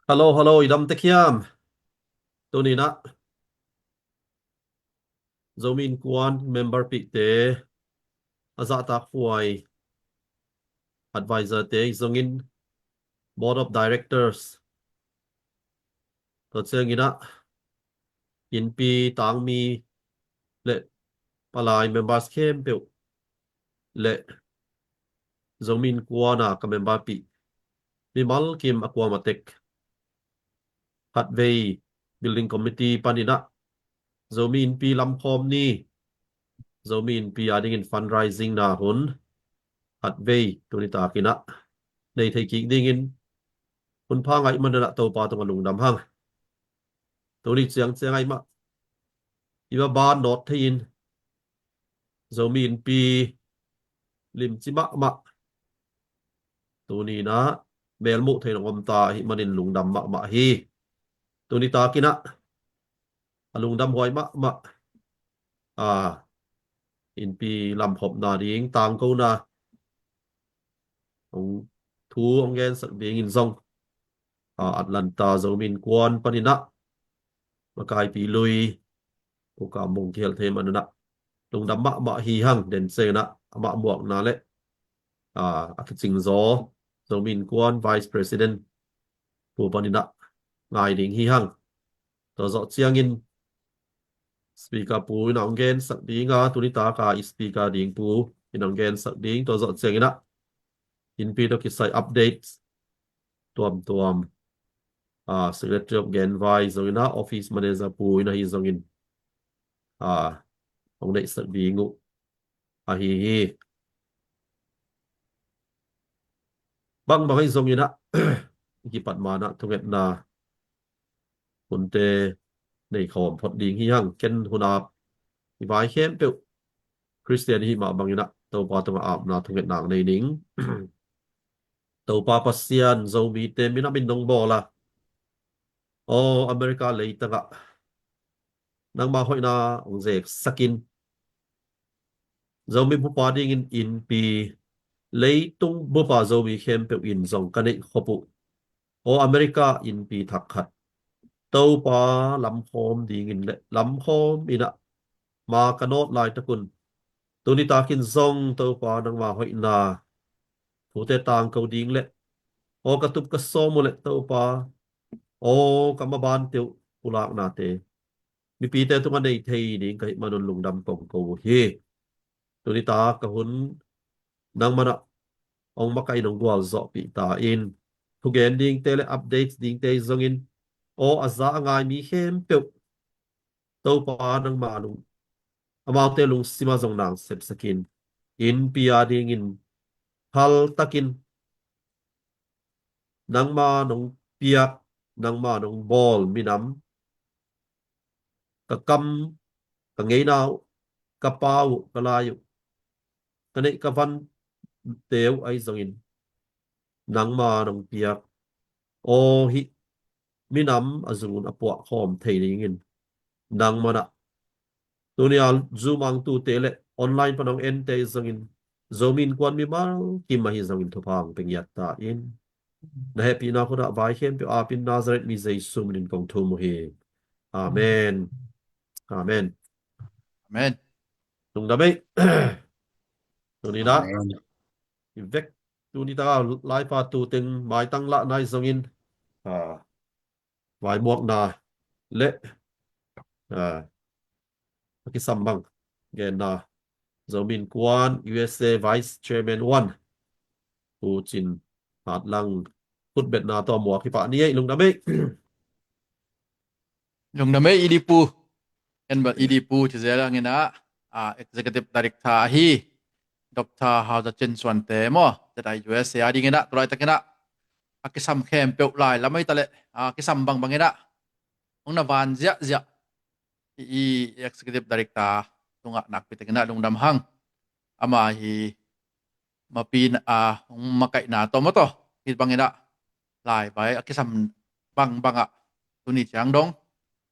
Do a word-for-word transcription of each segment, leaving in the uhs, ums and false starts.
Hello, hello, i dam tek hiam? Tuni-in ah Zomi Innkuan member pihte, a zahtak huai advisor-te zongin, board of directors, tua ciangin ah innpi tangmi le palai members khempeuh le Zomi Innkuan a ka member pih mimal kim a kuamah tek, khatvei building committee panin ah Zomi Innpi lamkhawm ni, Zomi Innpi adingin fundraising na hun khatvei tuni takin ah nei thei kik dingin hun pha ngaih manin ah Topa tungah lungdam hang. Tuni ciangciang ahih mah i va ban nawt thei-in Zomi Innpi limci mahmah, tuni-in ah melmuh thei-in hong om ta ahih manin lungdam mahmah hi. Tuni takin ah a lungdam huai mahmah a, innpi lamkhopna ding tangkona hong, thu hong gensak dingin zong, a, Atlanta Zomi Innkuan panin ah makaipi lui Pu Kam Mung kihel thei manin ah lungdam mahmah hi hang. Den ciangin ah amah muakna le, a, a kicingzaw Zomi Innkuan Vice President pu panin ah ngai ding hi hang. Tua zawh ciangin speaker pu in ah hong gensak ding a, tuni taka i speaker ding pu in ah hong gensak ding. Tua zawh ciangin ah innpi tawh kisai updates tuamtuam, a, Secretary of Genvai zongin ah, Office Manager pu in ah ahi zongin, a, hong neihsak ding uh ahi hi. Bangbang ahi zongin ah i kipat ma-in ah thungetna hunte nei khawm phot ding hi hang. Ken hun ap i vai khempeuh Khristian i hih mah bangin ah Topa tungah apna thungetna nei ning. Topa Pasian, Zomite minam in nong bawl a, aw America leitang ah nangma hoihna hong zeksak in. Zomi bup a dingin innpi, leitung bup a Zomi khempeuh in zong ka neih khop uh, aw America innpi thak khat Topa lamkhawm dingin le lamkhawm in ah ma ka nawt laitak un, tuni takin zong Topa nangma hoihna thute tangko ding le, aw ka tup ka sawm uh le Topa, aw ka mabante uh pulaknate mipite tungah nei thei ding ka hih man un lungdam kong ko uh hi. Tuni tak ka hun nangman ah hong makaih in hong gualzawhpih ta in. Thugen dingte le updates dingte zongin, aw a za a ngai mi khempeuh Topa nangma lung, amaute lungsim ah zong nang sepsak in. Innpi a dingin haltakin nangma nong piak, nangma nong bawl minam, ka kam, ka ngeina uh, ka pau uh, ka lai uh, ka neih ka vante uh ahi zongin nangma nong piak, aw hih minam a zun a puah khawm thei dingin nangman ah tuni a Zoom a hong tute le online pan hong ente zongin Zomi Innkuan mimal kim ahi zongin thupha hong pia ngiat ta in. Na hehpihna khut ah vai khempeuh apin Nazareth mi Jesu minin kong thum uh hi. Amen. Amen. Amen. Lungdam ei. Tuni-in ah i vek tuni taka laipa tu teng maitang lah nai zongin, a, vaimuakna le, a, a kisam bang genna Zomi Innkuan U S A Vice Chairman one Pu Cin Hat Lang khutbetna tawh muak hi pah ni ei. Lungdam ei. Lungdam ei, i di pu. En bel i di pu ci zel ang in ah, a, Executive Director ahi Doctor Hau Za Cin Suante maw, Z I U S A a dingin ah tulaitakin ah a kisam khempeuh lai lam ei ta le, a kisam bangbang in ah hong na van ziahziah i, i Executive Director tungah nakpi takin ah lungdam hang. Ama hi mapi na, a, hong makaihna tawh maw tawh, hih bangin ah laivai a kisam bangbang ah tuni ciang dong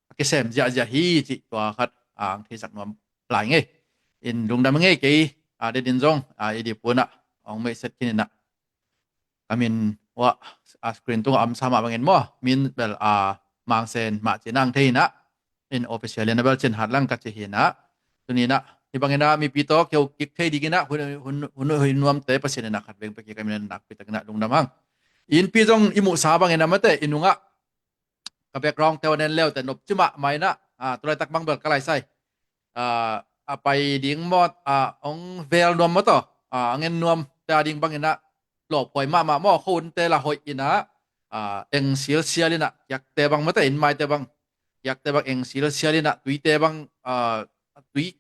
a kisem ziahziah hi cih tua khat ang theisak nuam lai ngei. In lungdam ngei kei, a, den in zong, a, i di pu in ah hong meihset khin in ah ka min Ua, a screen tungah a om sa mah bangin maw, min bel a Mang Sen mah ci-in ah hong thei in ah, in official in ah bel Cin Hat Lang ka ci hi in ah. Tuni in ah hih bangin ah mipi tawh keu kik thei dingin ah hun, hun, hun, hun nuamte Pasian in ah khat veng pia kik ahih manin ah nakpi takin ah lungdam hang. Innpi zong i muhsa bangin ah mate, i nungah ka background te hong en leute nop ci mahmah in ah, ah, tu laitak bang bel ka lai sai, ah, a pai ding maw, ah, hong vel nuam maw tawh, ah, hong en nuamte a ding bangin ah lawphuai mahmah maw, khuaunte lah hoih in ah, ah, eng silsial in ah, kiakte bang mate, innmaite bang, kiakte bang eng silsial in ah, tuite bang, ah, tui,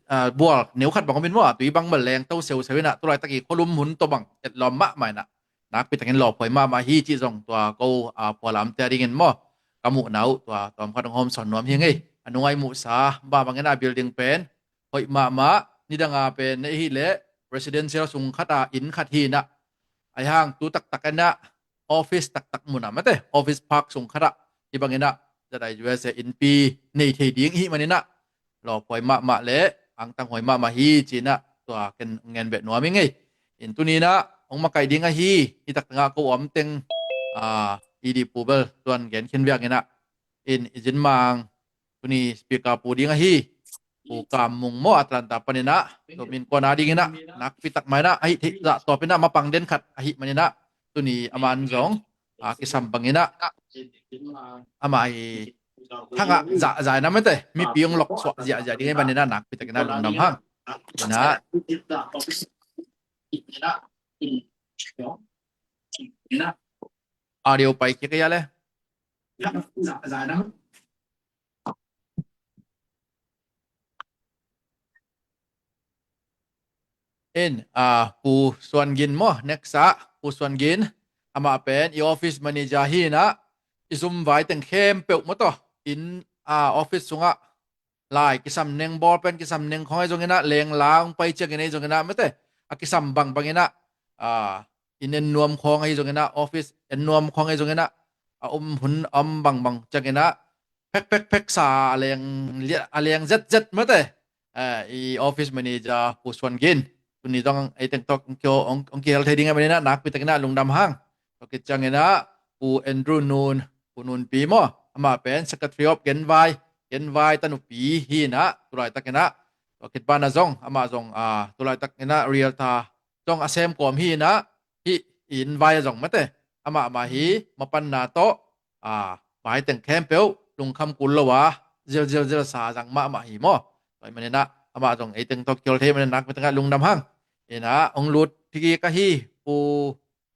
ah, bual neu khat bang om in maw, tui bang bel lengto seuseu in ah, tu laitak i khualum hun tawh bang etlawm mahmah in ah, nakpi takin lawphuai mahmah hi cih zong tua ko, ah, phualamte a dingin maw, ka muhna uh tua tawm khat hong hawmsawn nuam hi ing ei. A nungah i muhsa mah bangin ah building pen hoih mahmah, nidang a pen na hih leh residential sung khat a inn khat hi in ah, ahih hang tu taktak in ah office taktak mun ah mate, office park sung khat ah hih bangin ah ZIUSA innpi nei thei ding i hih manin ah lawphuai mahmah le angtang huai mahmah hi ci-in ah tua ken ngen beh nuam ing ei. In tuni in ah hong makaih ding ahi, hih taktak ah ko om teng, ah, i dihpu bel tuan gen khin biak in ah, in i Cin Mang tuni speaker pu ding ahi Pu Kam Mung maw, Atlanta panin ah, Zomi Innkuan a dingin ah nakpi tak mah in ah, ahi theih zah tawpin ah mapang den khat ahih manin ah, tuni aman zong, ah, kisam bangin ah, amah i thangah zahzah in ah mate, mipi hong loksuah ziahziah ding ahih manin ah nakpi takin ah lungdam hang. In ah, audio pai kik ei a le. In, ah, Pu Suan Gin maw, next ah, Pu Suan Gin, amah pen i office manager hi in ah, i zum vai teng khempeuh maw tawh, inn, ah, office sungah lai kisam neng, ball pen kisam neng khawng ahi zongin ah, lengla hong pai ciangin ahi zongin ah mate, a kisam bangbang in ah, ah, inn en nuam khawng ahi zongin ah, office en nuam khawng ahi zongin ah, a om hun a om bangbang ciangin ah, phek phek phek sa a leng, a leng zetzet mate. Eh, i office manager Pu Suan Gin, tuni zong ei teng tawh hong kihel thei ding ahih manin ah nakpi takin ah lungdam hang. Tua khit ciangin ah Pu Andrew Nun, Pu Nun Pi maw, amah pen Secretary of Genvai, Genvai tanupi hi in ah, tu laitakin ah, tua khit banah zong amah zong, ah, tu laitakin ah realtor zong a sem kawm hi in ah, hih inn vai a zong mate, amah mah hi, mapanna tawh, ah, vai teng khempeuh lungkham kul lo a, zialzial zialsa zang mahmah hi maw. Tua ahih manin ah amah zong ei teng tawh kihel thei manin ah nakpi takin ah lungdam hang. In ah hong lut kik ahi Pu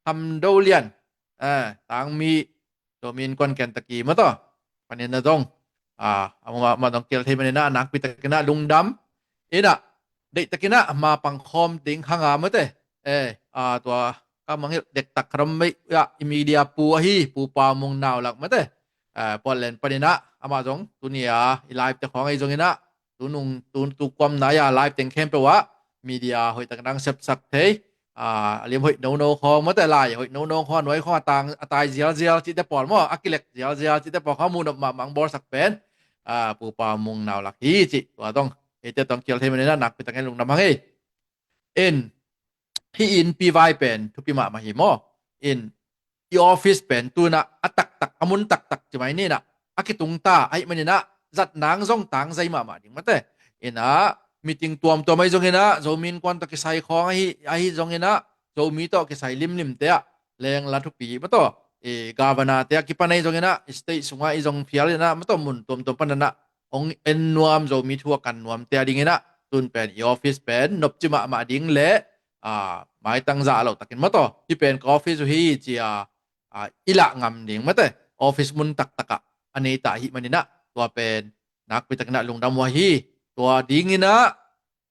Tham Do Lian, eh, Tangmi, Zomi Innkuan Kentucky maw tawh, panin ah zong, ah, amah, amah zong kihel thei manin ah nakpi takin ah lungdam. In ah deih takin ah mapang khawm ding hang a mate, eh, ah, tua ka mangngilh dektak khat om mei ah, i media pu ahi Pu Pau Mung Nau Lak mate, eh, Portland panin ah, amah zong tuni a i live te khawng ahi zongin ah, tu nung, tu, tu kuam nai a live teng khempeuh ah media hoih takin ah hong sepsak thei, ah, a liam hoih nono khawng mate, lai hoih nono khawng, a nuai khawng a tang, a tai zialzial cihte pawl maw, a kilek zialzial cihte pawl khawng muh nop mahmah hong bawlsak pen, ah, Pu Pau Mung Nau Lak hi cih tua zong eite tawh kihel thei manin ah nakpi takin lungdam hang ei. In, hih innpi vai pen thupi mahmah hi maw. In, i office pen tu-in ah a taktak, a mun taktak ci mai ni in ah, a kitung ta ahih manin ah zat nang zong tangzai mahmah ding mate. In ah meeting tuamtuam ahi zongin ah, Zomi Innkuan tawh kisai khawng ahi, ahi zongin ah, Zomi tawh kisai limlimte ah lengla thupi maw tawh, i governor te a kipan ahi zongin ah, i state sungah i zong phial in ah maw tawh, mun tuamtuam panin ah hong en nuam, Zomi thu a kan nuamte a dingin ah, tun pen i office pen nopci mahmah ding le, ah, maitang zah loh takin maw tawh, hih pen ka office uh hi ci a, ah, i lah ngam ding mate, office mun taktak ah a nei ta ahih manin ah, tua pen nakpi takin ah lungdam uh ahi. Tua dingin ah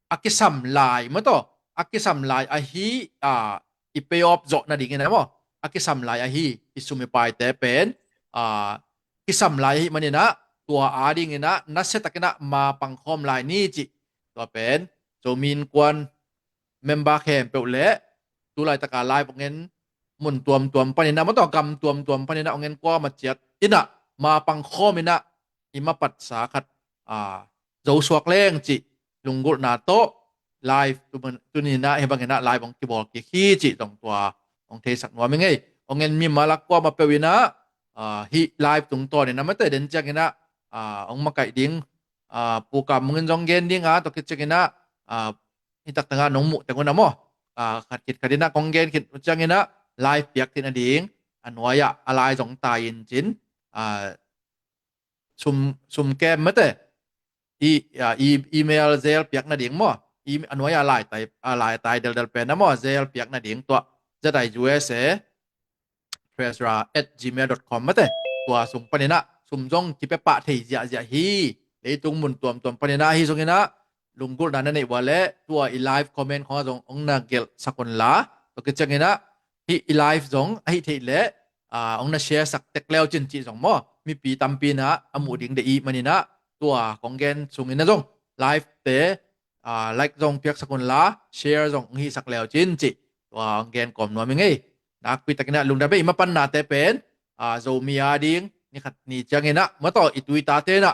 a kisam lai maw tawh, a kisam lai ahi, ah, i pay off zawh nadingin ah maw, a kisam lai ahi, i sum i paite pen, ah, kisam lai ahih manin ah, tua a dingin ah nasia takin ah mapang khawm lai ni cih, tua pen Zomi Innkuan member khempeuh le tu laitak a live hong en mun tuamtuam panin ah maw tawh, gam tuamtuam panin ah hong en kuamah ciat in ah mapang khawm in ah i mapatsa khat, ah, zo suak leng cih lunggulhna tawh live tu, tuni in ah hih bangin ah live hong kibawl kik hi cih zong tua hong theisak nuam ing ei. Hong en mimal a kuamah peuh in ah, ah, hih live tungtawn in ah mate, den ciangin ah, ah, hong makaih ding, ah, Pu Kam Mung in zong gen ding a, tua khit ciangin ah, ah, hih taktak ah nong muh teng un ah maw, ah, khat khit khat in ah kong gen khit uh ciangin ah live piak theih nading a nuai ah a lai zong tai in cin, ah, sum, sum kem mate, i, ah, i, email Zelle piak nading maw, i, a nuai ah a lai tai, a lai tai deldel pen ah maw, Zelle piak nading tua, Z I U S A treasurer at gmail dot com mate. Tua sung panin ah sum zong kipia pah thei ziahziah hi. Leitung mun tuamtuam panin ah hih sungin ah lunggulhna na neih uh a leh tua i live comment khawng ah zong hong na gelhsak un la, tua khit ciangin ah hih i live zong ahih theih leh, ah, hong na share sak tek leu cin cih zong maw, mipi tampi in ah a muh ding deih ahih manin ah tua kong gen sungin ah zong live te, ah, like zong piaksak un la, share zong hong hihsak leu cin cih tua hong gen kawm nuam ing ei. Nakpi takin ah lungdam ei. I mapannate pen, ah, Zomi a ding ni khat ni ciangin ah mataw i tuitate in ah,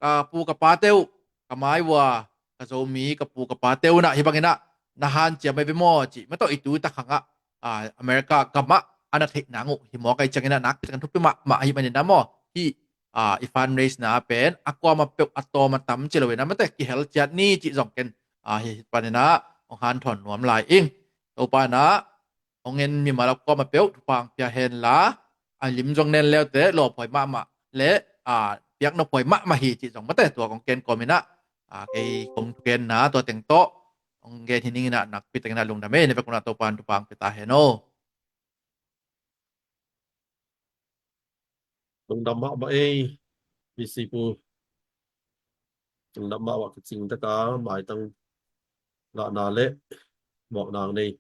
ah, pu ka pate uh, ka mai uh a ka Zomi ka pu ka pate uh in ah hih bangin ah na hanciam ahi ve maw cih mataw i tuita khang ah, ah, America gam ah a na theih nang uh hi mawk ahih ciangin ah nakpi takin thupi mahmah ahih manin ah maw, hih, ah, i fundraise na pen a kuamah peuh a tawm a tam ci lo in ah mate, kihel ciat ni cih zong ken, ah, hih panin ah hong hanthawn nuam lai ing. Topa in ah hong en mimal a kuamah peuh thupha hong pia hen la, a lim zong nen leute lawphuai mahmah le, ah, piak nophuai mahmah hi cih zong mate tua kong ken kawm in ah, ah, kei kong thugenna tua teng tawh hong gen hi ning in ah nakpi takin ah lungdam ei. Na vek un ah Topa in thupha hong pia ta hen aw. Lungdam mahmah ei, P C pu. Lungdam mahmah, kicing taka maitang lahna le mawkna nei,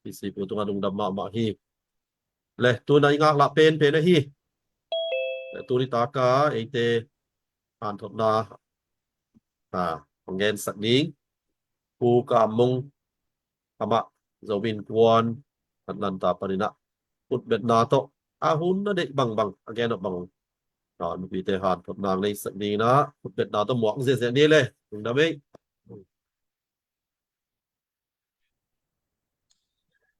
P C pu tungah lungdam mahmah hi. Le tuna i ngaklah penpen ahi. Le tuni taka eite hanthotna, ha, hong gensak ding Pu Kam Mung, amah Zomi Innkuan Atlanta panin ah khutbetna tawh a hun a deih bangbang a gen bangbang, ah, mipite hanthotna neisak ding in ah khutbetna tawh muak ziahziah ni le. Lungdam ei.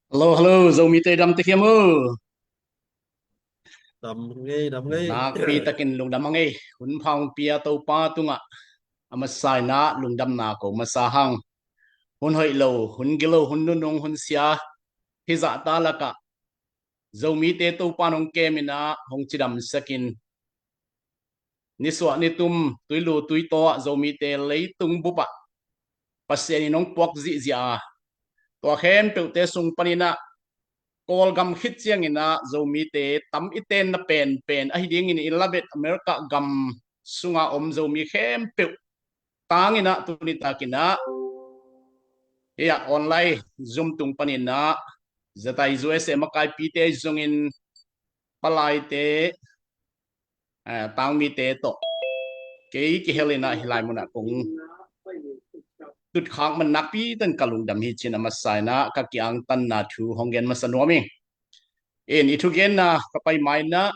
Hello, hello, Zomite dam tek hiam uh? Dam ngei, dam ngei. Nakpi takin lungdam a ngei. Hun pha hong pia Topa tungah a masa in ah lungdamna ko masa hang. Hun hoih lo, hun gilo, hun nunung, hun sia, hih zahta lakah Zomite Topa in hong kem in ah hong cidamsak in, nisuah nitum, tuilu tuitaw ah Zomite leitung bup ah Pasian in hong puak zihziah a, tua khempeuhte sung panin ah Kawlgam khit ciangin ah Zomite tam i tenna penpen ahi dingin i labet America gam sunga om Zomi khempeuh tangin ah tuni takin ah hih ah online Zoom tung panin ah Z I U S A makaipite zongin palaite, eh, tangmite tawh kei kihel in ah hih lai munah kong tutkhak man nakpi takin ka lungdam hi ci-in a masa in ah ka kiangtanna thu hong gen masa nuam ing. In i thugenna ka pai ma in ah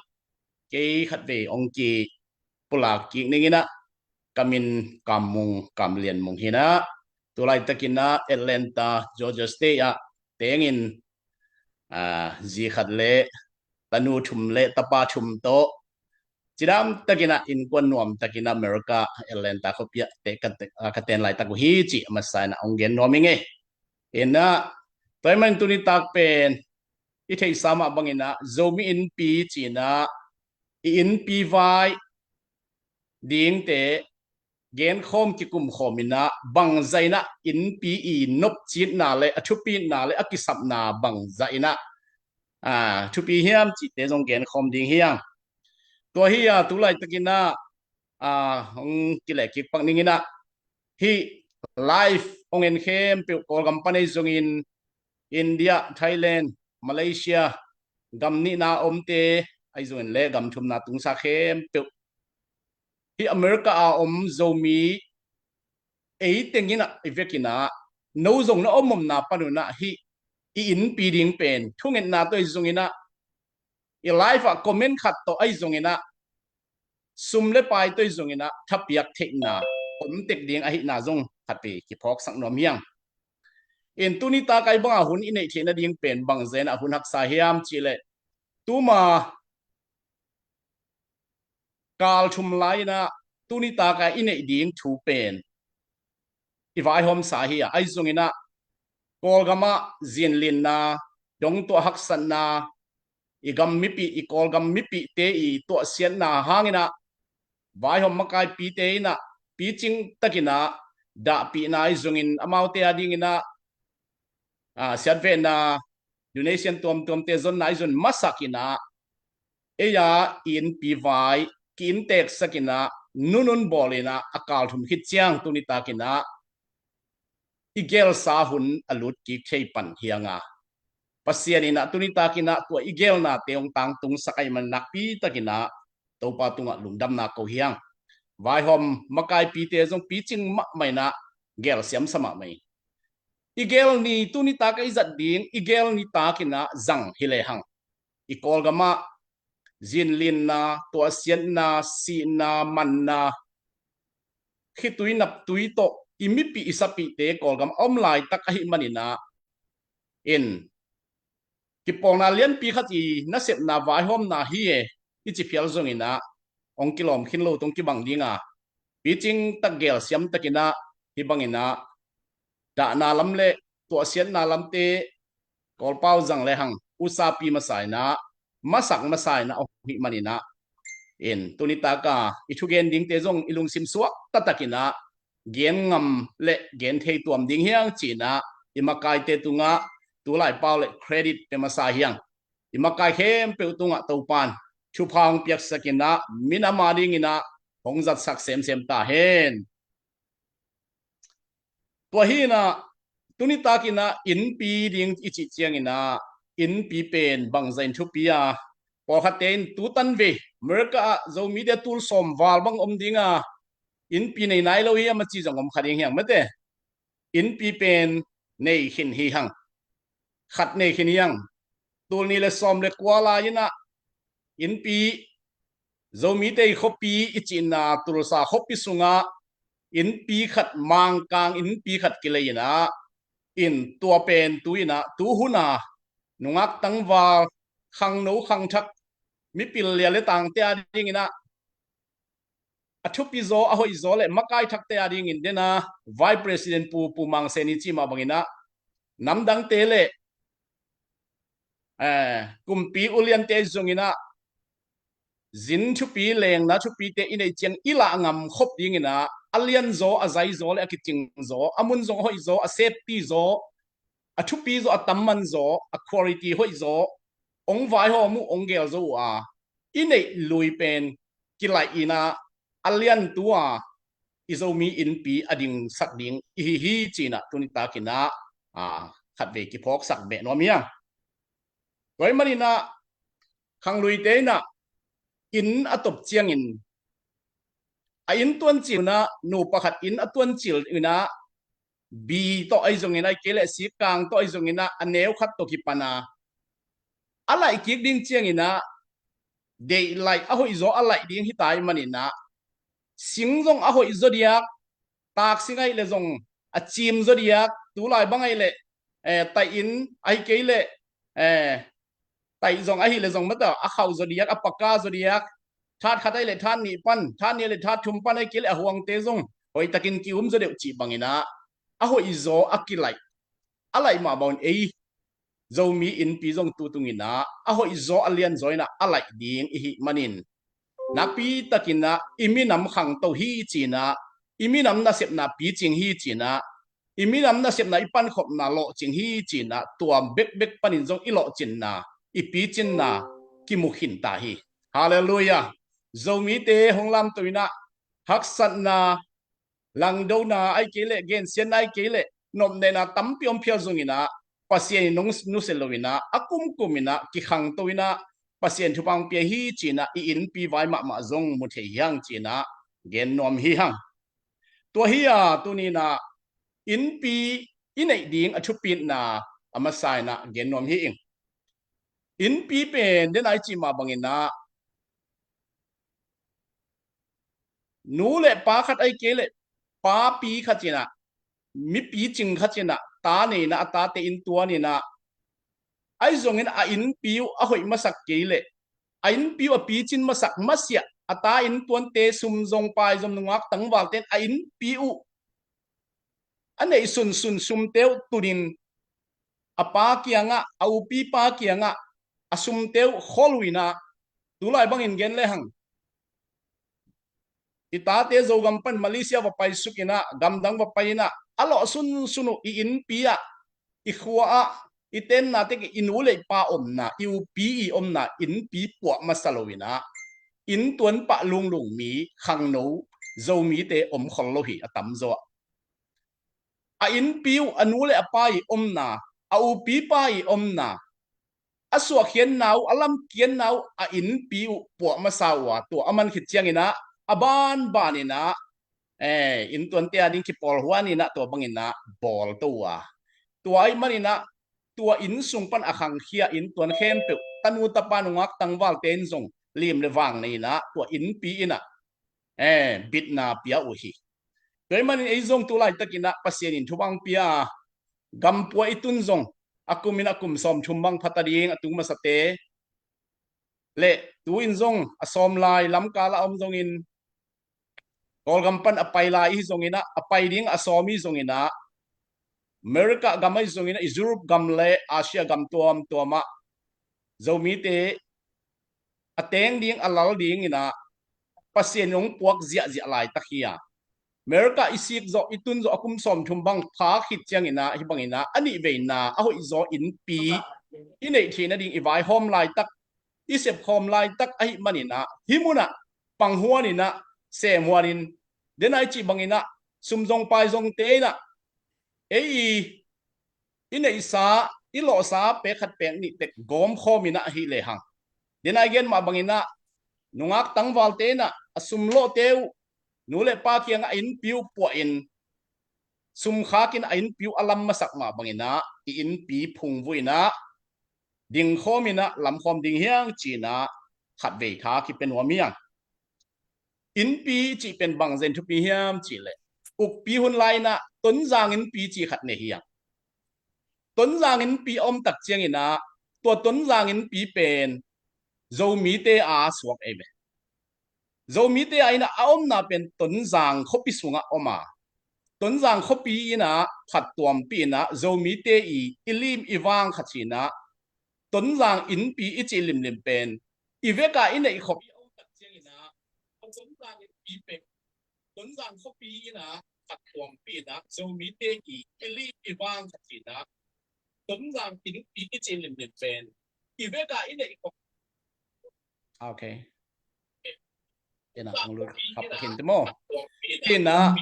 kei khatvei hong kipulak kik ning in ah, ka min Kam Mung, Kam Lian Mung hi in ah, tu laitakin ah Atlanta, Georgia State ah tengin, ah, zi khat le tanu thum le tapa thum tawh cidam takin ah innkuan nuam takin ah America Atlanta khuapi ah teh ka, ah, ka ten laitak uh hi cih a masa in ah hong gen nuam ing ei. In ah tua ahih manin tuni tak pen i theihsa mah bangin ah Zomi Innpi ci-in ah i innpi vai dingte genkhawm kikumkhawm in ah bangzah in ah innpi i nopcitna le a thupitna le a kisapna bangzah in ah, ah, thupi hiam cihte zong genkhawm ding hi hang. Tua hi a tu laitakin ah, ah, hong kileh kik pak ning in ah hih live hong en khempeuh Kawlgam pan ahi zongin India, Thailand, Malaysia, gam nihna omte ahi zongin le gam thumna tungsa khempeuh, hih America a om Zomi ei teng in ah i vekin ah no zong na om omna pan un ah hih i innpi ding pen thungetna tawh ahi zongin ah i live ah comment khat tawh ahi zongin ah sum le pai tawh ahi zongin ah thapiak theihna om tek ding ahihna zong khatvei kiphawksak nuam hi hang. In tuni tak a hih banga hun i neih theih nading pen bangzah in ah hun haksa hiam cih leh tuma kal thum lai-in ah tuni taka i neih ding thu pen i vaihawmsa hi a, ahi zongin ah Kawlgam ah zinlinna, dongtuah haksatna, i gam mipi, i Kawlgam mipite i tuahsiatna hangin ah vaihawm makaipite in ah picing takin ah dahpihna ahi zongin amaute a dingin ah, ah, siatvetna, donation tuamtuamte zonna ahi zongin masakin ah ei a i innpi vai ki-innteksakin ah nunun bawlin ah a kal thum khit ciang tuni takin ah i gelsa hun a lut kik thei pan hi hang a, Pasian in ah tuni takin ah tua i gelnate hong tangtungsak ahih manin nakpi takin ah Topa tungah lungdamna ko hi hang. Vaihawm makaipite zong picing mahmah in ah gelsiamsa mahmah hi. I gel ni, tuni taka i zat ding i gel ni takin ah zang hi lehang, i Kawlgam ah zinlinna, tuahsiatna, sihna, manna, khitui naptui tawh i mipi i sapihte Kawlgam a om laitak ahih manin ah in kipawlna lianpi khat i nasepna vaihawmna hi e i ci phial zongin ah hong kilawm khin lo tong kibang ding a, picing tak gelsiam takin ah hih bangin ah dahna lam le tuahsiatna lamte Kawlpau zang lehang usapi masa in ah, masak masa in ah hong hih manin ah in tuni taka i thugen dingte zong i lungsim suak taktakin ah gen ngam le gen thei tuam ding hi hang ci-in ah i makaite tungah tulai pau le credit pia masa hi hang. I makai khempeuh tungah Topan thupha hong piaksakin ah minam a dingin ah hong zatsak semsem ta hen. Tua hi in ah tuni takin ah innpi ding i cih ciangin ah innpi pen bangzah in thupi a, pawlkhatte in tutan vei America ah Zomite tul sawm val bang om ding a, innpi nei nai lo hiam a ci zong om kha ding hi hang mate. Innpi pen nei khin hi hang, khat nei khin hi hang. Tul nih le sawm le kua lai-in ah innpi, Zomite i khuapi i cihna Tulsa khuapi sungah innpi khat, Mangkang innpi khat kilei in ah, in tua pen tu in ah, tu hun a nungak tangval, khangno khangthak, mipil lia le tangte a dingin ah a thupi zaw, a hoih zaw le makai thakte a dingin den a, Vice President Pu, Pu Mang Sen i cih mah bangin ah namdangte le, eh, kumpi uliante zongin ah zin thupi, lengna thupite i neih ciang i lah ngam khop dingin ah a lian zaw, a zai zaw le a kicing zaw, a mun zong a hoih zaw, a safety zaw, a thupi zaw, a tamman zaw, a quality hoih zaw hong vaihawm uh, hong gel zo uh a, i neih lui pen kilaih in ah a liantu a i Zomi innpi a dingsak ding i hi hi ci-in ah tuni takin ah, ah, khatvei kiphawksak beh nuam hi hang. Tua ahih manin ah khangluite in ah inn a top ciangin a inn tuancil in ah, nupa khat inn a tuancil in ah, bi tawh ahi zongin, ahih kei leh sikkang tawh ahi zongin ah, a neu khat tawh kipan a, a laih kik ding ciangin ah deih laih, a hoih zaw a laih ding hi ta ahih manin ah sing zong a hoih zaw diak, taak sing ahih leh zong a cim zaw diak, tulai bang ahih leh, eh, taih inn, ahih kei leh, eh, taih zong ahih leh zong mata a khauh zaw diak, a paka zaw diak, that khat ahih leh that nih pan, that nih ahih leh that thum pan, ahih kei leh a huangte zong hoihtakin ki-um zaw deuh cih bangin ah a hoih zaw a kilaih, a laih mah bangin ei Zomi innpi zong tu tungin ah a hoih zaw, a lian zaw in ah a laih ding i hih manin, nakpi takin ah i minam khangto hi ci-in ah, i minam nasepna picing hi ci-in ah, i minam nasepna i pankhopna lawhcing hi ci-in ah, tua bekbek panin zong i lawhcinna, i picinna kimu khin ta hi. Halleluiah. Zomite hong lamto in ah haksatna, langdona ahih kei leh, gensiatna ahih kei leh, nopnehna tampi om phial zongin ah, Pasian in hong nusia lo in ah, a kumkum in ah kikhangto in ah, Pasian thupha hong pia hi ci-in ah i innpi vai mahmah zong mu thei hi hang ci-in ah gen nuam hi hang. Tua hi a, tuni in ah innpi i neih ding a thupitna a masa in ah gen nuam hi ing. Innpi pen den a i cih mah bangin ah nu le pa khat ahih kei leh papi khat in ah, mi picing khat in ah ta nei in ah, a tate inntuan in ah, Ahi zongin a innpi uh a hoih masak kei leh, a innpi uh a picin masak masiah, a ta inntuante, sum zong pai zong, nungak tangvalte in a innpi uh a neih sunsun sumte uh tunin a pa kiangah, a upipa kiangah a sumte uh khol uh inah, tulai bangin gen lehang, i tate Zogam pan Malaysia va paisuk inah, gamdang va pai inah, a lawh sunsun uh i innpi ah, i khua ah, i tenna tek i nu le i pa omna, i upi i omna innpi puah masa lo inah, inntuan pah lunglung mi, khangno Zomite om khol lo hi a tamzaw ah. A innpi uh a nu le a pa i omna, a upipa i omna, a suahkhiatna uh, a lamkiatna uh, a innpi uh puah masa uh a, tua a man khit cianginah a banbaninah, eh, inntuante a ding kipawl huaninah tua banginah bawl to uh a, tua ahih maninah tua inn sung pan a khangkhia inntuan khempeuh, tanu tapa nungak tangvalte in zong lim le vang nei inah tua innpi inah, eh, bitna pia uh hi. Tua ahih manin ei zong tu laitakinah Pasian in thubang pia, gampua i tun zong a kumin a kum sawmthum bang phat a ding a tung masate le, tu-in zong a sawm lai, lamkal a om zongin, Kawlgam pan a pai lai ihi zonginah, a pai ding a sawm ihi zonginah, America gam ahi zonginah, i Europe gam le Asia gam tuamtuamah Zomite a teng ding, a lal dinginah Pasian in hong puak ziahziah laitak hi a, America i sik zawh, i tun zawh a kum sawmthum bang pha khit cianginah, hih banginah a nih veina a hoihzaw innpi i neih theih nading i vaihawm laitak, i sepkhawm laitak ahih maninah, hih munah panghuaninah, semhuanin, denai cih banginah, sum zong pai zongte inah, ei i i neihsa, i lawhsa pek khat pek nih tek gawmkhawm inah ahih lehang, denai gen mah banginah, nungak tangvalte inah a sumlawhte uh nu le pa kiangah a innpi uh puahin, sumkhakin a innpi uh a lam masak mah banginah i innpi phungvuh inah, dingkhawm inah lamkhawm ding hiang cinah khatvei tha kipia nuam hiang. Innpi cih pen bangzen thupi hiam cihleh, ukpi hun lai inah Tonzang innpi cih khat nei hiang. Tonzang innpi a omtak cianginah, tua Tonzang innpi pen Zomite a suak ei ve. Zomite a inah a omna pen Tonzang khuapi sungah om a, Tonzang khuapi inah phattuampih inah Zomite i, i lim i vang khat cinah, Tonzang innpi i cih limlim pen i vekah i neihkhop i a omtak cianginah, Tonzang innpi pen Tonzang khuapi inah phattuampih inah Zomite i, i lim i vang khat cinah, Tonzang innpi i cih limlim pen i vekah i neihkhop. Okay. Ina, ang lut khap khin te maw? Ina.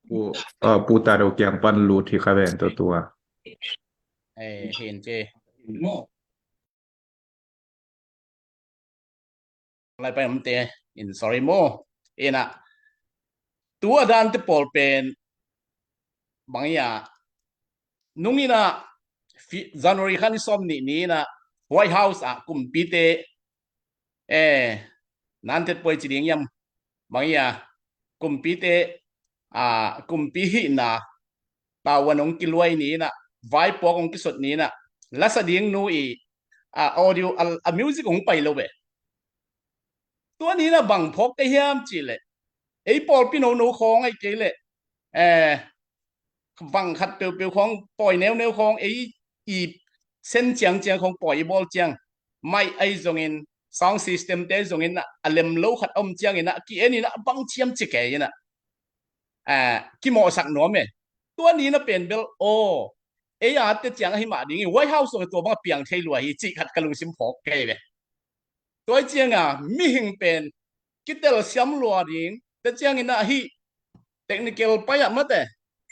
Pu, ah, Pu Tado kiang pan lut hi ka ven to tua. Eh, hin che. Lai pai om te in, sorry maw. Ina, tu a dan te pawl pen bang ia, nung ina, January kha ni sawm nih ni ina White House ah kumpite, eh, nantet puai ci ding iam, bang ia, kumpite, ah, kumpi hihna tavuan hong kiluai ni ina, vaipuak hong kisot ni ina, lasa ding nu i, ah, audio, a, a music hong pai lo ve. Tua ni ina bang phawk ka hiam cihleh, ei pawlpi nono khawng ahi kei leh, eh, bang khat peuhpeuh khawng pawi neuneu khawng, ei i sen ciangciang khawng pawi i bawl ciang, mic ahi zongin, sound system te ahi zongin a lem lo khat a om ciangin a ki-en in a bang ciam ci kei in a, ah, kimawhsak nuam e. Tua ni ina pen bel aw, ei a te ciang ahi mah ding i White House zong tua bang a piang thei lua hi cih khat ka lungsim phawk kei ve. Tua cianga mihing pen kitel siam lua ding te ciangin a hi, technical pai ah mate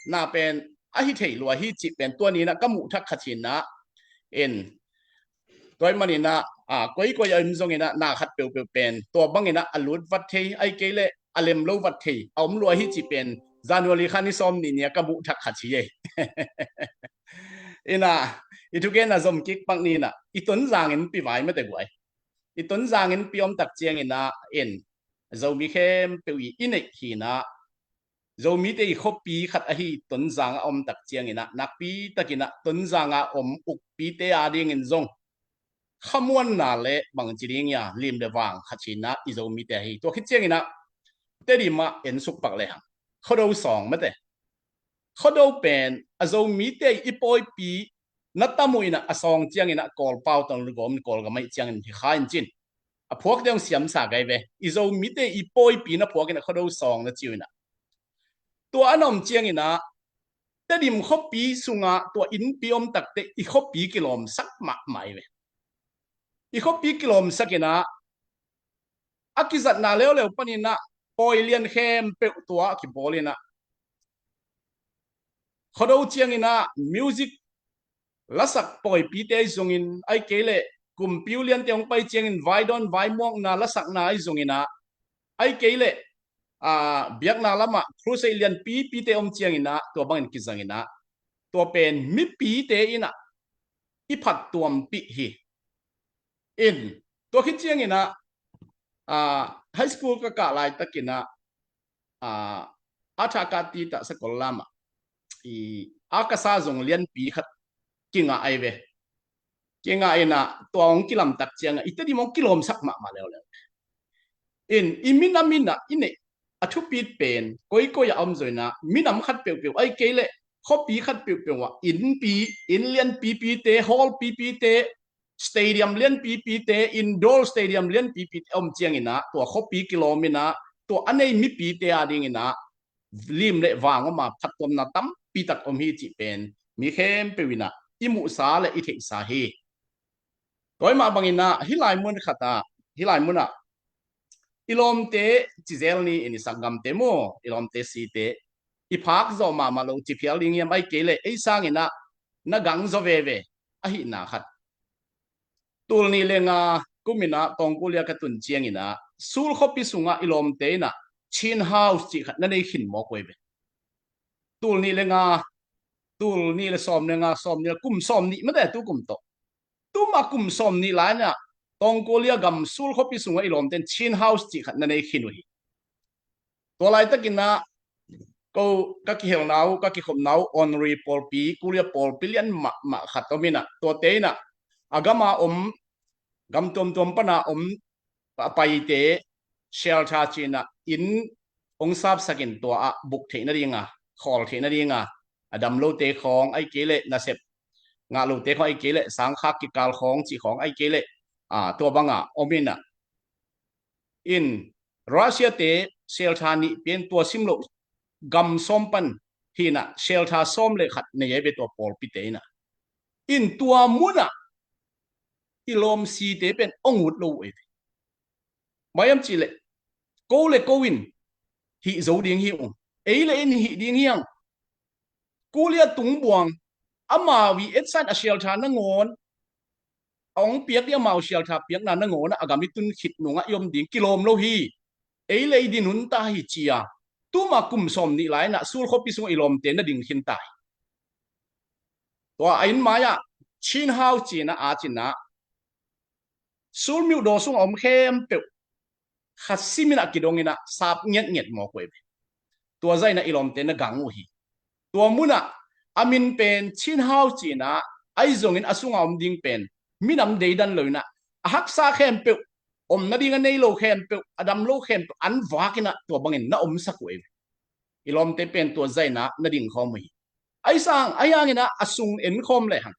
na pen ahi thei lua hi cih pen tua ni ina ka muh thak kha cin a, in tua i man ina, a, koikoi a im zong ina na khat peuhpeuh pen tua bang ina a lut vat thei, ahi kei leh a lem lo vat thei a om lua hi cih pen January kha ni sawm nih ni a ka muh thak kha ci ei. Ina, i thugen a zom kik pak ni ina, i Tonzang innpi vai mate guai. I Tonzang innpi om tak ciang ina, in Zomi khempeuh i i neih hi ina, Zomite i khuapi khat ahi Tonzang a om tak ciangin ah, nakpi takin ah Tonzang a om ukpite a dingin zong khamuanna le bangci ding ia lim le vang khat hi-in ah i Zomite ahi. Tua khit ciangin ah Tedim ah en suk pak lehang, Khuado sawng mate. Khuado pen a Zomite i pawipi na tam uh in ah, a sawng ciangin ah Kawlpau tawh lugawm in Kawlgam ahih ciangin hi kha in cin. A phuakte hong siamsa gai ve. I Zomite i pawipi na phuak in ah Khuado sawng na ci uh in ah. Tua a na om ciangin ah Tedim khuapi sungah tua innpi om takte i khuapi kilawmsak mahmah hi ve. I khuapi kilawmsak in ah a kizatna leuleu panin ah pawi lian khempeuh tua a kibawl in ah, Khuado ciangin ah music lasak pawipite ahi zongin, ahih kei leh kumpiu liante hong pai ciangin vaidawn vaimuakna lasakna ahi zongin ah, ahih kei leh, aa, biakna lamah crusade lianpipite om ciangin ah tua bangin kizangin ah, tua pen mipite in ah i phattuampih hi. In, tua khit ciangin ah, aa, high school ka kah laitakin ah, aa, a thakati tah sakol lamah i a kasa zong lianpi khat kingah ahi ve. Kingah in ah tua hong kilamtak ciangah i Tedim hong kilawmsak mahmah leuleu. In, i minam in ah i neih a thupit pen koikoi ah om zo in ah, minam khat peuhpeuh, ahih kei leh khuapi khat peuhpeuh ah innpi, inn lianpipite, hall pipite, stadium lianpipite, indoor stadium lianpipite om ciangin ah, tua khuapi kilawm in ah, tua a nei mipite a dingin ah lim le vang om a, phattuamna tampi tak om hi cih pen mi khempeuh in ah i muhsa le i theihsa hi. Tua ahih mah bangin ah hih lai mun khat ah, hih lai mun ah i lawmte ci zel ni, in i sanggamte maw, i lawmte site i phak zawh mahmah lo ci phial ding hiam, ahih kei leh ei sangin ah na gang zaw veve ahihna khat. Tul nih le nga kum in ah Tawngkulia ka tun ciangin ah Seoul khuapi sungah i lawmte in ah Chin House cih khat na nei khin mawk uh hi ve. Tul nih le nga, tul nih le sawm le nga, sawm nih le, kum sawm nih mate, tu kum tawh. Tuma kum sawm nih lai in ah Tawngkulia gam Seoul khuapi sungah i lawmte in Chin House cih khat na nei khin uh hi. Tua laitakin ah ko ka kihelna uh, ka kikhopna uh Onri pawlpi, Korea pawlpi lian mahmah khat om in ah, tuate in ah a gam a om, gam tuamtuam pan a om a paite shelter ci-in ah inn hong sapsak in, tua ah buk theih nading a, khawl theih nading a, a dam lote khawng, ahih kei leh nasep ngah lote khawng, ahih kei leh sangkhak kikal khawng cih khawng, ahih kei leh, aa, tua bang a om in ah, in Russia-te shelter nih pia in, tua sim loh gam sawm pan hi in ah shelter sawm le khat nei hi ve tua pawlpite in ah. In, tua mun ah i lawmsite pen hong ut lo uh hi ve. Bang hiam cih leh ko le ko in hih zo ding hi ung. Ei le ei in hih ding hi ung. Korea tungbuang, amau i etsan a shelter nangawn, a hong piak ding, amau shelter piakna nangawn ah a gam i tun khit nungah i om ding kilawm lo hi. Ei le ei din hun ta hi ci a, tuma kum sawm nih lai in ah Seoul khuapi sungah i lawmte na ding khin ta hi. Tua a inn mai ah Chin House ci-in ah, a ci-in ah Seoul myodawr sungah om khempeuh kha sim in ah kidong in ah sap ngiatngiat mawk uh hi ve. Tua zah in ah i lawmte na gang uh hi. Tua mun ah a min pen Chin House ci-in ah, ahi zongin a sungah om ding pen minam deidan lo in ah, a haksa khempeuh, om nading a nei lo khempeuh, a dam lo khempeuh an vak in ah tua bangin na omsak uh hi ve. I lawmte pen tua zah in ah na ding khawm uh hi. Ahi sang, ahi hangin ah a sung en khawm lehang,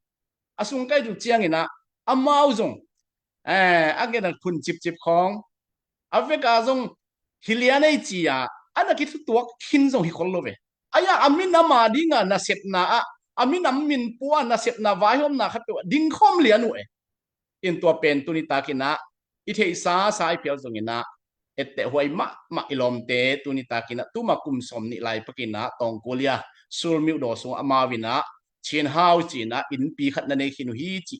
a sung ka et uh ciangin ah amau zong, eh, a gen a phun cipcip khawng, a vek a zong hi lian ei ci a, a na kithutuak khin zong hi khol lo ve. Ahi a, a minam a ding a nasepna ah, a minam min pua a nasepna vaihawmna khat peuh ah ding khawm lian uh e. In, tua pen tuni takin ah i theihsa sa i phial zongin ah etteh huai mahmah i lawmte, tuni takin ah tuma kum sawm nih lai pakin ah Tawngkulia Seoul myodawr sung amau in ah Chin House ci-in ah innpi khat na nei khin uh hi ci.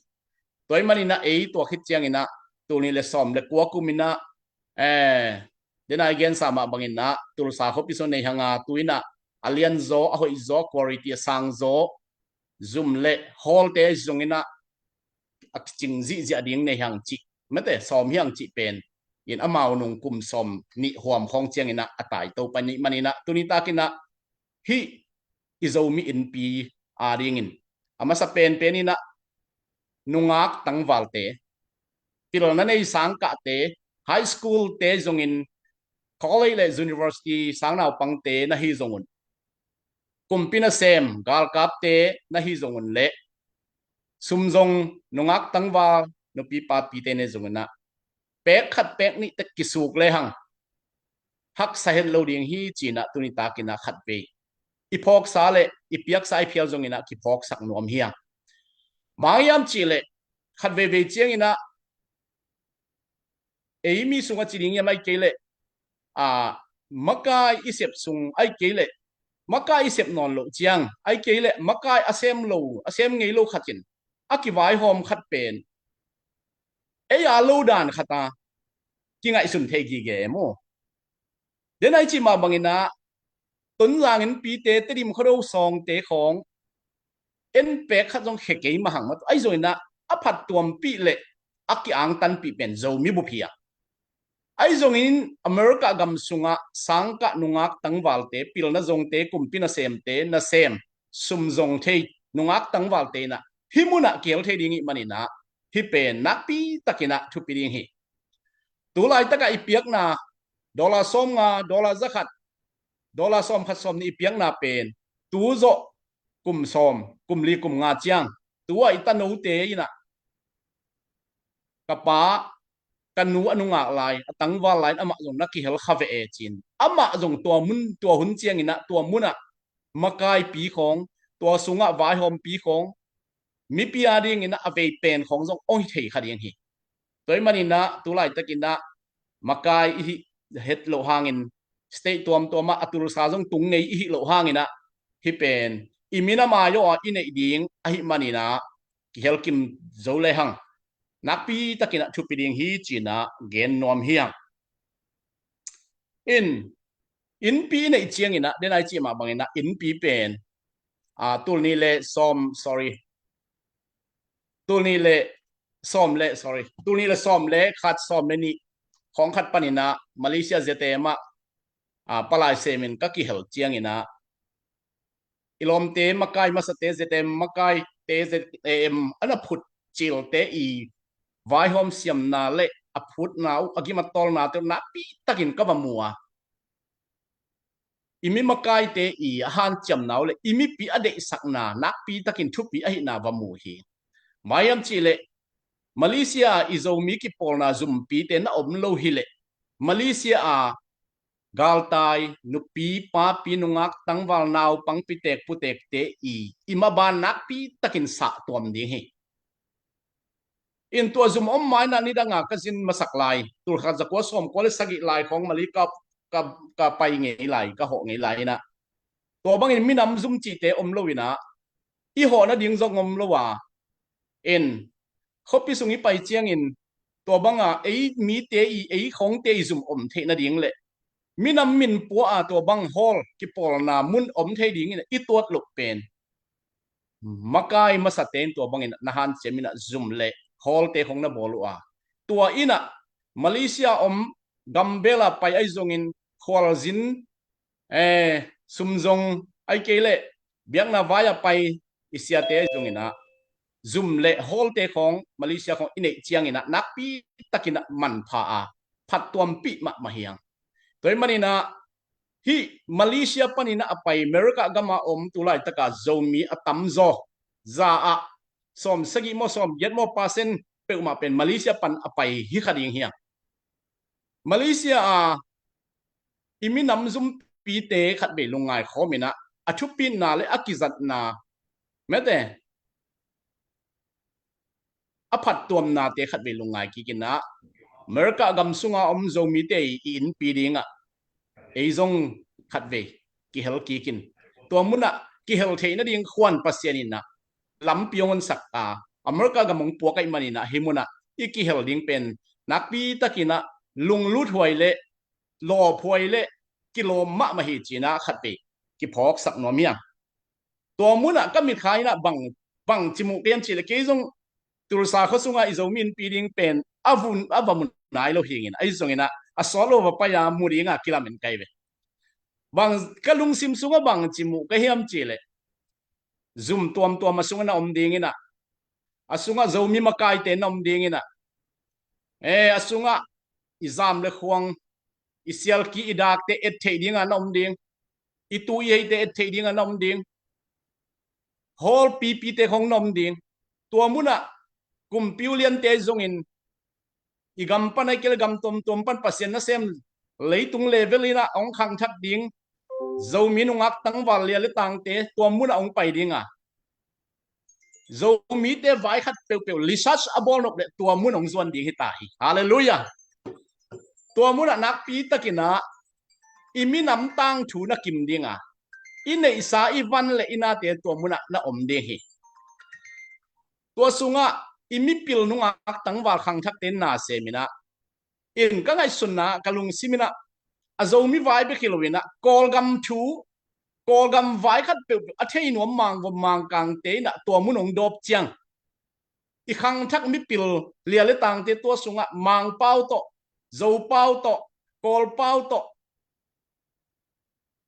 Tua ahih manin ah ei tua khit ciangin ah tul nih le sawm le kua kum in ah, eh, den a i gensa mah bangin ah Tulsa khuapi sung nei hang a, tu-in ah a lianzaw, a hoihzaw, quality a sangzaw, zum le hawlte zongin ah a kicing zihziah ding nei hang cih, mate, sawm hi hang cih pen in amau nung kum sawm nih huam khawng ciangin ah a taito pan ahih manin ah tuni takin ah hih i Zomi innpi adingin a masa penpen in ah nungak tangvalte, pilna nei sangkahte, high school-te zongin, college le university sangnaupangte na hi zong un, kumpi nasem galkapte na hi zong un le sumzong nungak tangval nupi papite ne zong un ah pek khat pek nih tek kisuk lehang haksa het lo ding hi ci-in ah tuni takin ah khatvei i phawksa le i piaksa i phial zongin ah kiphawksak nuam hi hang. Bang hiam cih leh khatveivei ciangin ah ei mi sung a ci ding hiam, ahih kei leh a makai i sep sung, ahih kei leh makai i sep nawn loh ciang, ahih kei leh makai a sem lo, a sem ngei lo khat in a kivaihawm khat pen ei a lo dan khat a kingaihsun thei gige maw? Den a i cih mah bangin ah Tonzang innpite, Tedim Khuado Sawngte khawng en pek khat zong khe kei mah hang mah tawh, ahi zongin ah a phattuampih le a kiangtanpih pen Zomi bup hi a. Ahi zongin America gam sungah sangkah nungak tangvalte, pilna zongte, kumpi nasemte, nasem, sumzong thei nungak tangvalte in ah hih munah kihel thei ding ih manin ah hih pen nakpi takin ah thupi ding hi. Tu laitakah i piakna dollar sawmnga, dollar zakhat, dollar sawmkhat sawmnih i piakna pen tu zawh kum sawm, kum li, kum nga ciang, tu-a i tanote in ah ka pa, ka nu a nungak lai, a tangval lai in amah zong na kihel kha ve e ci-in, amah zong tua mun, tua hun ciangin ah tua munah makaipi khawng, tua sungah vaihawmpi khawng, mipi adingin ah a vei pen khawng zong hong hi thei kha ding hi. Tua ih manin ah tu laitakin ah makai i hih het loh hangin, state tuamtuamah a tulsa zong tung ngei i hih loh hangin ah hih pen i minam ai-awh a i neih ding ahih manin ah kihel kim zo lehang nakpi takin ah thupi ding hi ci-in ah gen nuam hi hang. In, innpi i neih ciangin ah, den a i cih mah bangin ah innpi pen a, tul nih le sawm, sorry, tul nih le sawm le, sorry, tul nih le sawm le khat, sawm le nih khawng khat panin ah Malaysia Z M ah a, palai semin ka kihel ciangin ah i lawmte makai masate, Z M makaite, Z M a na phut cilte i vaihawm siamna le a phutna uh, a gim a tawlnate uh nakpi takin ka va mu a, i mi makaite i a hanciamna uh le i mipi a deihsakna nakpi takin thupi ahihna va mu hi. Bang hiam cih leh Malaysia i Zomi kipawlna zumpite na om lo hi leh Malaysia a galtai, nupi, papi, nungak, tangval, naupang, pitek, putekte i, i maban nakpi takin sah tuam ding hi. In tua zum om ma-in ah nidanga ka zin masak lai, tul khat za kua sawm kua le sagih lai khawng Mali ka, ka, ka pai ngei lai, ka hawh ngei lai in ah, tua bangin minam zum cihte om lo in ah, i hawh nading zong om lo a, in, khuapi sung i pai ciangin tua banga ei mite i, ei khawngte i zum om theih nading le minam min pua a tua bang hall kipawlna mun om thei dingin i tuat loh pen makai masate in tua bangin na hanciam in ah zum le hallte khawng na bawl uh a, tua in ah Malaysia om, gambel a pai ahi zongin, khualzin, eh, sumzong, ahih kei leh biakna vai a pai i siate ahi zongin ah zum le hallte khawng, Malaysia khawng i neih ciangin ah nakpi takin ah manpha a, phattuampih mahmah hi hang. Tua ih manin ah hih Malaysia panin ah a pai America gama om tu laitaka Zomi a tamzaw, za ah sawm sagih maw, sawm giat maw percent peuhmah pen Malaysia pan a pai hi kha ding hi hang. Malaysia a i minam zumpite khatvei lungngai khawm in ah a thupitna le a kizatna, mete, a phattuamnate khatvei lungngai kik in ah, America gam sunga om Zomite i, i innpi dingah ei zong khatvei kihel kik in, tua munah kihel theih nading khuan Pasian in ah lampi hong honsak a, America gam hong puak ahih manin ah hih munah i kihel ding pen nakpi takin ah lungluthuai le lawphuai le kilawm mahmah hi ci-in ah khatvei kiphawksak nuam hi hang. Tua munah ka mitkha in ah bang, bang ci muh kei hiam cih leh kei zong Tulsa khua sungah i Zomi innpi ding pen a vun, a va mu nai lo hi ing in, ahi zongin ah a sawt lo va pai a mu dingah kilamen ka hi ve. Bang ka lungsim sungah bang ci muh ka hiam cih leh, zum tuamtuam a sungah na om ding in ah, a sungah Zomi makaite na om ding in ah, e, a sungah i zam le khuang, i sialki, i dakte et theih dingah na om ding, i tu i heite et theih dingah na om ding, hall pipite khong na om ding. Tua munah kumpi uliante zongin i gam pan a i kei le gam tuamtuam pan Pasian nasem leitung level in ah hong khangthak ding Zomi nungak tangval lia le tangte tua munah hong pai ding a, Zomite vai khat peuhpeuh research a bawl nop le tua mun hong zuan ding hi ta hi. Halleluiah. Tua munah nakpi takin ah i minam tangthu na kim ding a, i neihsa, i van le i nate tua munah na om ding hi. Tua sungah i mipil nungak tangval khangthakte na sem in ah, in ka ngaihsunna, ka lungsim in ah, a Zomi vai bek hi lo in ah, Kawlgam thu, Kawlgam vai khat peuhpeuh a thei nuam Mangvom Mangkangte in ah tua mun hong dawp ciang, i khangthak mipil lia le tangte tua sungah Mangpau tawh, Zopau tawh, Kawlpau tawh,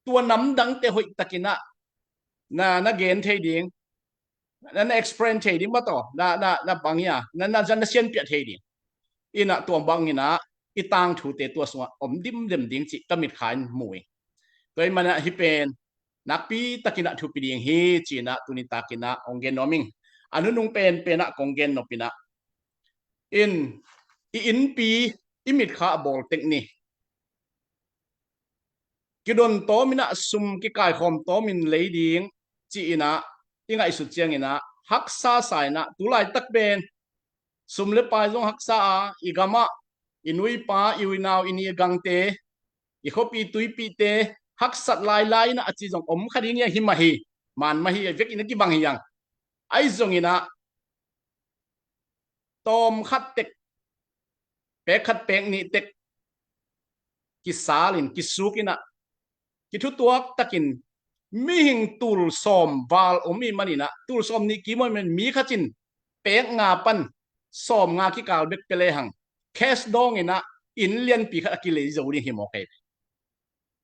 tua namdangte hoih takin ah na, na gen thei ding, na, na explain thei ding mah tawh, na, na, na bang hi a, na, na, na sianpiah thei ding. In ah tua bangin ah i tangthute tua sungah om dimdem ding cih ka mitkha in mu hi. Tua ahih manin ah hih pen nakpi takin ah thupi ding hi ci-in ah tuni takin ah hong gen nuam ing. A nunung penpen ah kong gen nop in ah, in, i innpi, i mitkha a bawl tek ni. Kidon tawm in ah, sum kikaikhawm tawm in lei ding ci-in ah i ngaihsut ciangin ah haksa sa in ah, tu laitak pen sum le pai zong haksa a, i gamah i nu i pa, i u i nau, i ni i gangte, i khuapi tuipite haksat lailai in ah a ci zong om kha ding hi a, hi mah hi, man mah hi, a vekin a kibang hi hang. Ahi zongin ah tawm khat tek, pek khat pek nih tek kisal in, kisuk in ah, kithutuak takin mihing tul sawm val om ih manin ah, tul sawm nih kim om ih manin mi khat in pek nga pan sawm nga kikal bek pia lehang, cash dawng in ah inn lianpi khat a kilei zo ding hi mawk hi.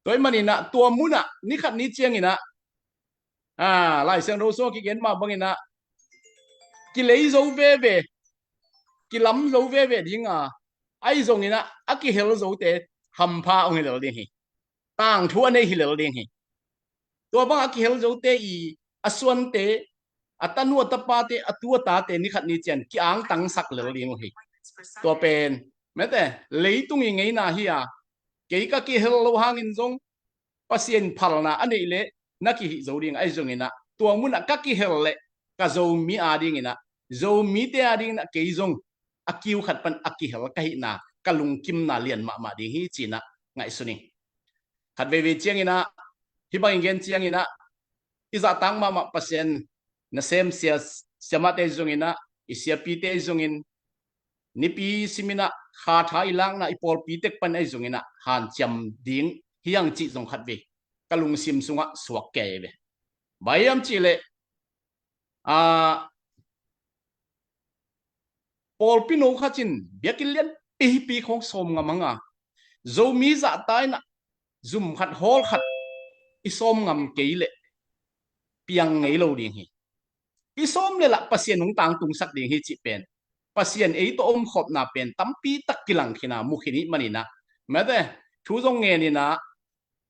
Tua ahih manin ah tua munah ni khat ni ciangin ah, a, Lai Siangtho sungah kigen mah bangin ah kilei zo veve, kilam zo veve ding a, ahi zongin ah a kihel zote hampha hong hi lel ding hi. Tangthu a nei hi lel ding hi. Tua bang a kihel zote i a suante, a tanu a tapate, a tu a tate ni khat ni ciang ki-angtangsak lel ding uh hi. Tua pen, mete, leitung i ngeina hi a, kei ka kihel lo hangin zong Pasian phalna a neih leh na kihih zo ding ahi zongin ah, tua munah ka kihel leh ka Zomi adingin ah, Zomite adingin ah kei zong a kiu khat pan a kihel ka hihna, ka lungkimna lian mahmah ding hi ci-in ah ngaihsun ing. Khat veivei ciangin ah, hih bangin gen ciangin ah, i zahtak mahmah Pasian nasem sia, siamahte zongin ah, i siapite zongin, nipi simin ah khatha i lakna i pawlpi tek pan ahi zongin ah hanciam ding hi hang cih zong khat vei ka lungsim sungah suak kei ve. Bang hiam cih leh, a, pawlpi no khat in biakinn lianpi khawng sawm ngam hang a, Zomi zahta in ah zum khat hall khat i sawm ngam kei leh piang ngei lo ding hi. I sawm le lah Pasian hong tangtungsak ding hi cih pen, Pasian ei tawh omkhawmna pen tampi tak kilang khin a, mu khin ih manin ah, mete, thu zong ngen in ah,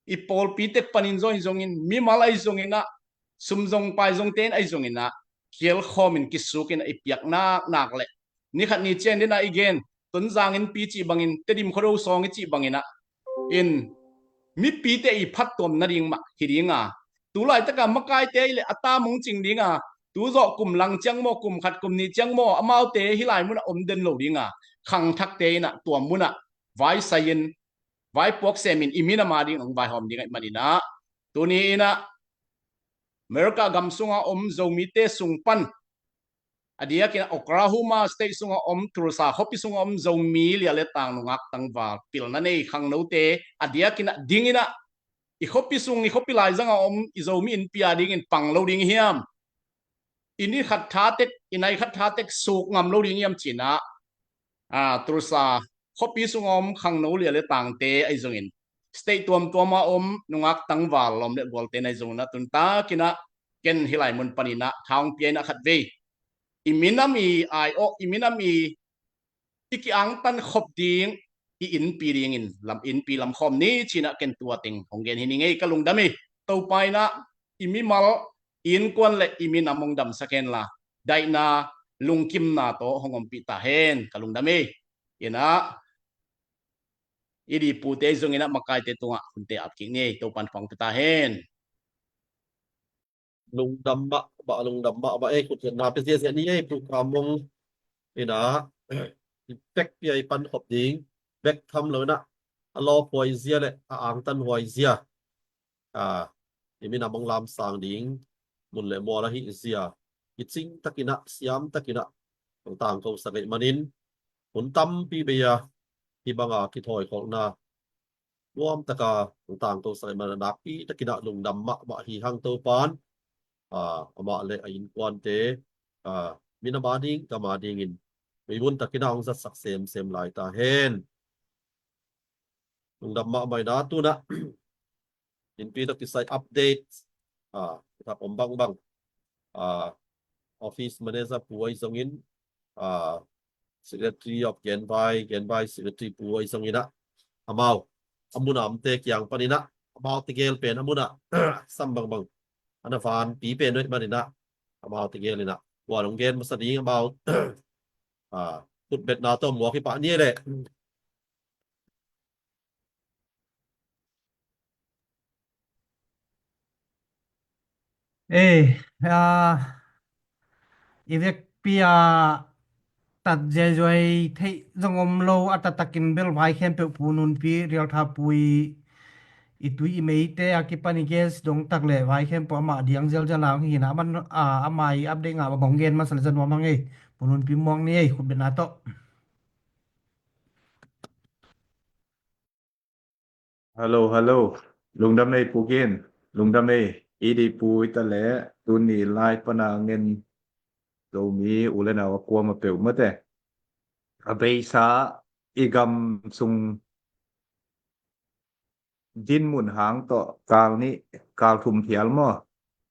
i pawlpi tek panin zong, zongin, mimal ahi zongin ah, sum zong pai zongte in ahi zongin ah, kial khawmin kisukin ah i piak naknak leh, ni khat ni ciang ding ah i gen, Tonzang innpi cih bangin, Tedim Khuado sawng i cih bangin ah, in mipite i phattuam nading mah hi ding a, tu laitaka makaite i leh a tam hong cing ding a, tu zawh kum lang ciang maw, kum khat kum nih ciang maw, amaute hih lai munah om den lo ding a, khangthakte in ah tua munah vaisai in, vaipuak semin i minam adingin hong vaihawm ding ahih manin ah, tuni in ah America gam sunga om Zomite sung pan, a diakin ah Oklahoma State sunga om, Tulsa khuapi sunga om Zomi lia le tang, nungak tangval, pilna nei khangnote a diakin ah dingin ah, i khuapi sung, i khuapi laizanga om i Zomi innpi adingin pang lo ding hiam? I ni khat tha tek, i nai khat tha tek suk ngam lo ding hiam ci-in ah, a, Tulsa khuapi sunga om khangno lia le tangte ahi zongin, state tuamtuam a om nungak tangval lawm le gualte nai zong na tuntakin ah ken hih lai mun panin ah tha hong pia in ah khatvei i minam i ai awh, i minam i i kiangtan khop ding i innpi dingin lam, innpi lam khawm ni ci-in ah ken tua teng hong gen hi ning ei. Ka lungdam hi. Topa in ah i mimal, i innkuan le i minam hong damsak hen la, daihna, lungkimna tawh hong ompih ta hen. Ka lungdam hi. In ah i dipute zong in ah makaite tungah hunte ap kik ni ei. Topa in thupha hong pia ta hen. Lungdam mahmah, lungdam mahmah ei. Khut na pia ziahziah ni ei, Pu Kam Mung. In ah i bek pia i pan khop ding bek tham lo in ah a lawphuai zia le a angtanhuai zia, a, i minam hong lamsang ding mun le mual ahih zia i cing takin ah, siam takin ah hong tangkosak ahih manin hun tampi bei a hih banga kithawikhawkna nuam taka hong tangkosak ahih manin nakpi takin ah lungdam mahmah hi hang. Topa in, a, amah le a innkuante, a, minam a ding, gam a dingin meivun takin ah hong zatsak semsem lai ta hen. Lungdam mahmah. In ah tu-in ah innpi tawh kisai update, a, thak om bangbang, a, office manager Pu Ai zongin, a, secretary of Genvai, Genvai secretary Pu Ai zongin ah amau a mun a omte kiang panin ah amau tegel pen a mun ah sam bangbang a na vanpi pen uh ahih manin ah amau tegel in ah tua hong gen masa ding amau, a, khutbetna tawh muak hi pah ni ei leh. Ei, a, i vekpi a tat ziaizuai theih zong om lo, a taktakin bel vai khempeuh Pu Nunpi Rialthapu i tui i meite a kipan i guest dongtak le vai khempeuh amah diang zialzial a hong hi in ah, aman, a, amah i update ngah bang hong gen masa le za nuam hang ei. Pu Nunpi muak ni ei, khutbetna tawh. Hello, hello. Lungdam ei Pu Gin. Lungdam ei. I dipui ta le tuni lai pana ngen Zomi u le nau a kuama peuh mate. A beisa i gam sung dinmun hang tawh kal nih, kal thum phial maw?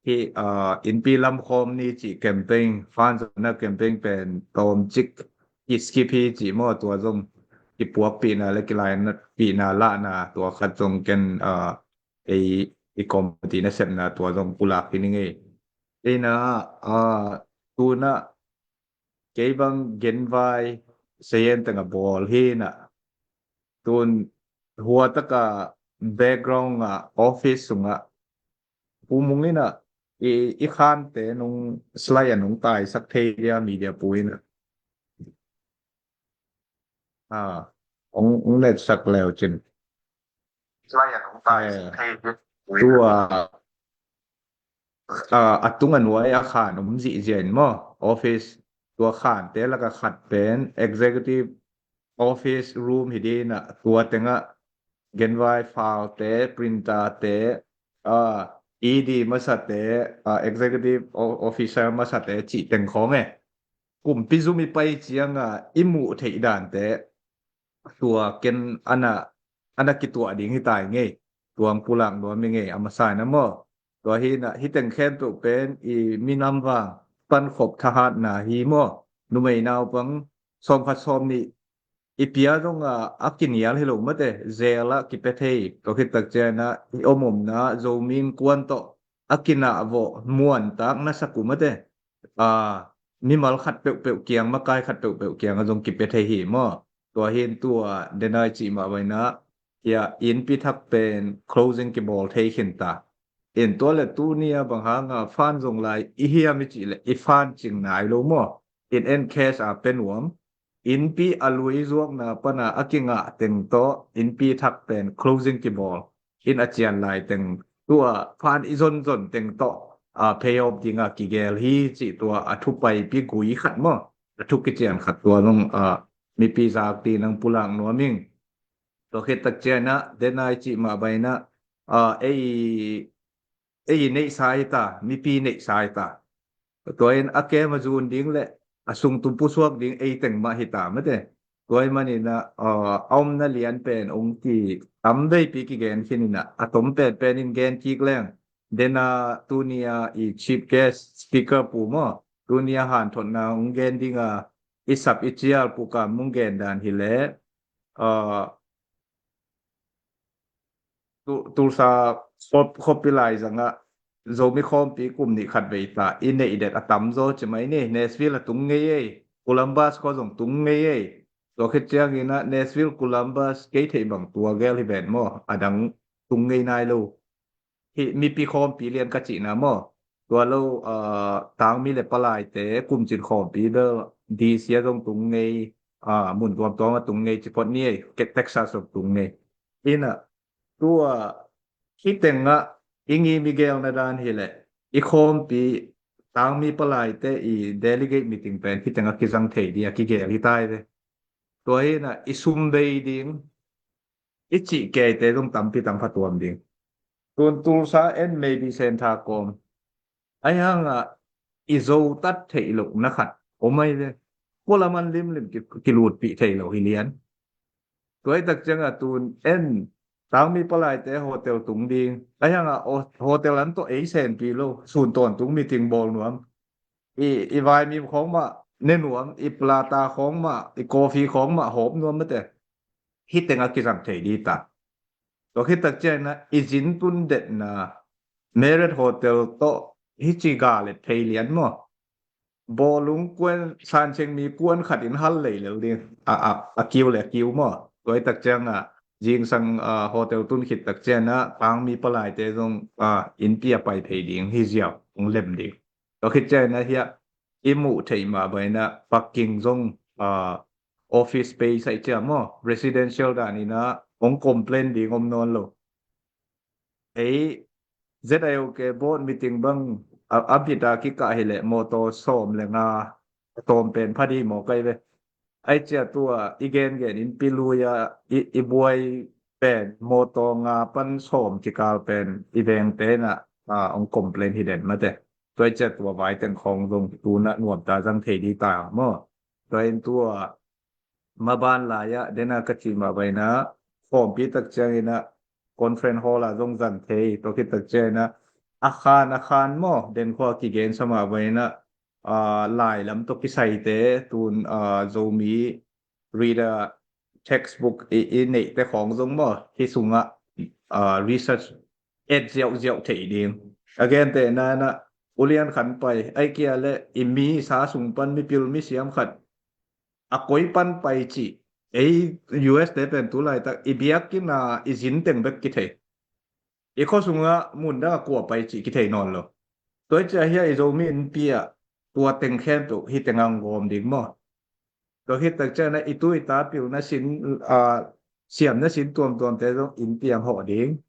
Hih, ah, innpi lamkhawm ni cih campaign, fund zawhna campaign pen tawmcik i skip hi cih maw, tua zong kipuakpihna le kilainatpihna lahna tua khat zong ken, ah, ei i committee nasepna tua zong pulak hi ning ei. Ei na, ah, tu-in ah kei bang genvai sayen teng a bawl hi na, tun hua taka background ah office sungah Pu Mung in ah i, i khante nung slide a nung taisak thei dia media pu in ah. Ah, ong, ong letsak leu cin. Slide a nung taisak thei dia. Tua, ah, a tung a nuai a khan om zihziah in maw, office tua khante laka khat pen executive office room hi ding ah, tua tengah genvai file te, printer te, ah, E D masate, ah, executive o-, officer masate cih teng khawng e. Kumpi zum i pai cianga i muh theih dante tua ken ana, ana kituah ding hi tai ngei. Tuang pulak nuam i ngei a masa in ah maw. Tua hi na, hih teng khempeuh pen i minam vang pankhop thahatna hi maw. Numei naupang sawmkhat sawmnih i pia zong a, a kinial hi lo mate, zel ah kipia thei. Tua khit tak ciangin ah i om omna Zomi Innkuan tawh a kinah vawh muantak na sak uh mate. Ah, mimal khat peuhpeuh kiang, makai khat peuhpeuh kiang a zong kipia thei hi maw. Tua hi in tua denai cih mah bang in ah hia innpi thak pen closing kibawl thei khin ta. In tua le tuni a bang hanga fund zong lai i hiam i cih le i fund cing nai lo maw. In en cash a pe nuam. Innpi a lui zuakna pana a kingah teng tawh innpi thak pen closing kibawl. In a cian lai teng tua fund i zonzon teng tawh, a, pay off dinga kigel hi cih tua a thu paipi gui khat maw. A thu kician khat tua zong, a, mipi zakpi nang pulak nuam ing. Tua khit tak ciangin ah denai cih mah bang in ah, a, ei, ei neihsa hi ta, mipi neihsa hi ta. Tua in a kem a zun ding le a sung tum pusuak ding ei teng mah hi ta mate. Tua ahih manin ah, ah, a omna lian pen ong ki tam veipi kigen khin in ah, a tom penpen in gen kik leng. Dena tuni a i chief guest speaker pu maw, tuni a hanthotna ong gen ding a, i sap i cial pu Kam ong gen dan hi leh, ah, Tu-, Tulsa khuapi lai zangah Zomi khawmpi kum nih khat vei ta i neih det a tamzaw ci mai ni. Nashville a tung ngei ei, Columbus khua zong tung ngei ei. Tua khit ciangin ah Nashville, Columbus kei theih bang tua gel hi ven maw, a dang tung ngei nai lo. Hih mipi khawmpi lian ka cihna maw, tua lo, ah, tangmi le palaite kumcin khawmpi bel D C a zong tung ngei, ah, mun tuamtuam a tung ngei ci phot ni ei, Texas zong tung ngei. Ina tua khitengah i ngim i gelna dan hileh i khawmpi tangmi palaite i delegate meeting pen khitengah kizang thei ding a kigel hi tai ve. Tua hi inah i sum bei ding, i cih keite zong tampi tam pha tuam ding. Tun Tulsa en maybe Senta kawm. Ahi hangah i zo tat theih lohna khat om ahi ve. Kua laman limlim ki, kilutpih thei lo hi lian. Tua hi tak ciangah tun en tangmi palaite hotel tung ding. Ahi hangah o-, hotel an tawh ei senpi lo. Sun tawntung meeting bawl nuam. I, i vaimim khawng mah ne nuam, i plata khawng mah, i coffee khawng mah hawp nuam mate. Hih tengah kizang thei ding ta. Tua khit tak ciangin ah i zin tun detna Marriott Hotel tawh hih ci ga let phei lian maw? Bawlung kuan, San Ceng mi kuan khat in hal lei lel ding. A, a, a kiu le a kiu maw? Tua hi tak ciangah zingsang, ah, hotel tun khit tak ciangin ah tangmi palaite zong, ah, innpi a pai phei ding hi ziau, hong lem ding. Tua khit ciangin ah hiah i muh theih mah bangin ah parking zong, ah, office space ahi ciang maw, residential danin ah hong complain ding om nawn lo. Ei Z I O K board meeting bang a, a bit a kikah hileh mawtaw sawm le nga a tawm pen pha ding maw kai ve. Ahi ciang tua i gengen innpi lui a i, i buai pen mawtaw nga pan sawm kikal pen i vengte inah, ah, hong complain hi den mate. Tua hi ciang tua vai teng khawng zong tu inah nuamta zang thei ding ta maw? Tua in tua maban lai-ah dena ka cih mah bangin ah khawmpi tak ciangin ah conference hall ah zong zang thei. Tua khit tak ciangin ah a khan a khan maw, den khua kigen sa mah bangin ah, ah, lai lam tawh kisaite tun, ah, Zomi reader textbook i, i neihte khawng zong maw, hih sungah, ah, research et ziauziau thei ding. A gentehna inah ulian khan pai ahi kia le i mi sa sung pan mipil misiam khat a koi pan pai cih, ei U S te pen tu laitak i biakinn a i zin teng bek kithei. I khua sungah mun dang a kua pai cih kithei nawn lo. Tua hi ciah hiah i Zomi innpi ah tua teng khempeuh hih teng ang gawm ding maw? Tua khit tak ciangin ah i tu i ta pilna sin, ah, siamna sin tuamtuamte zong innpi ang hawh ding.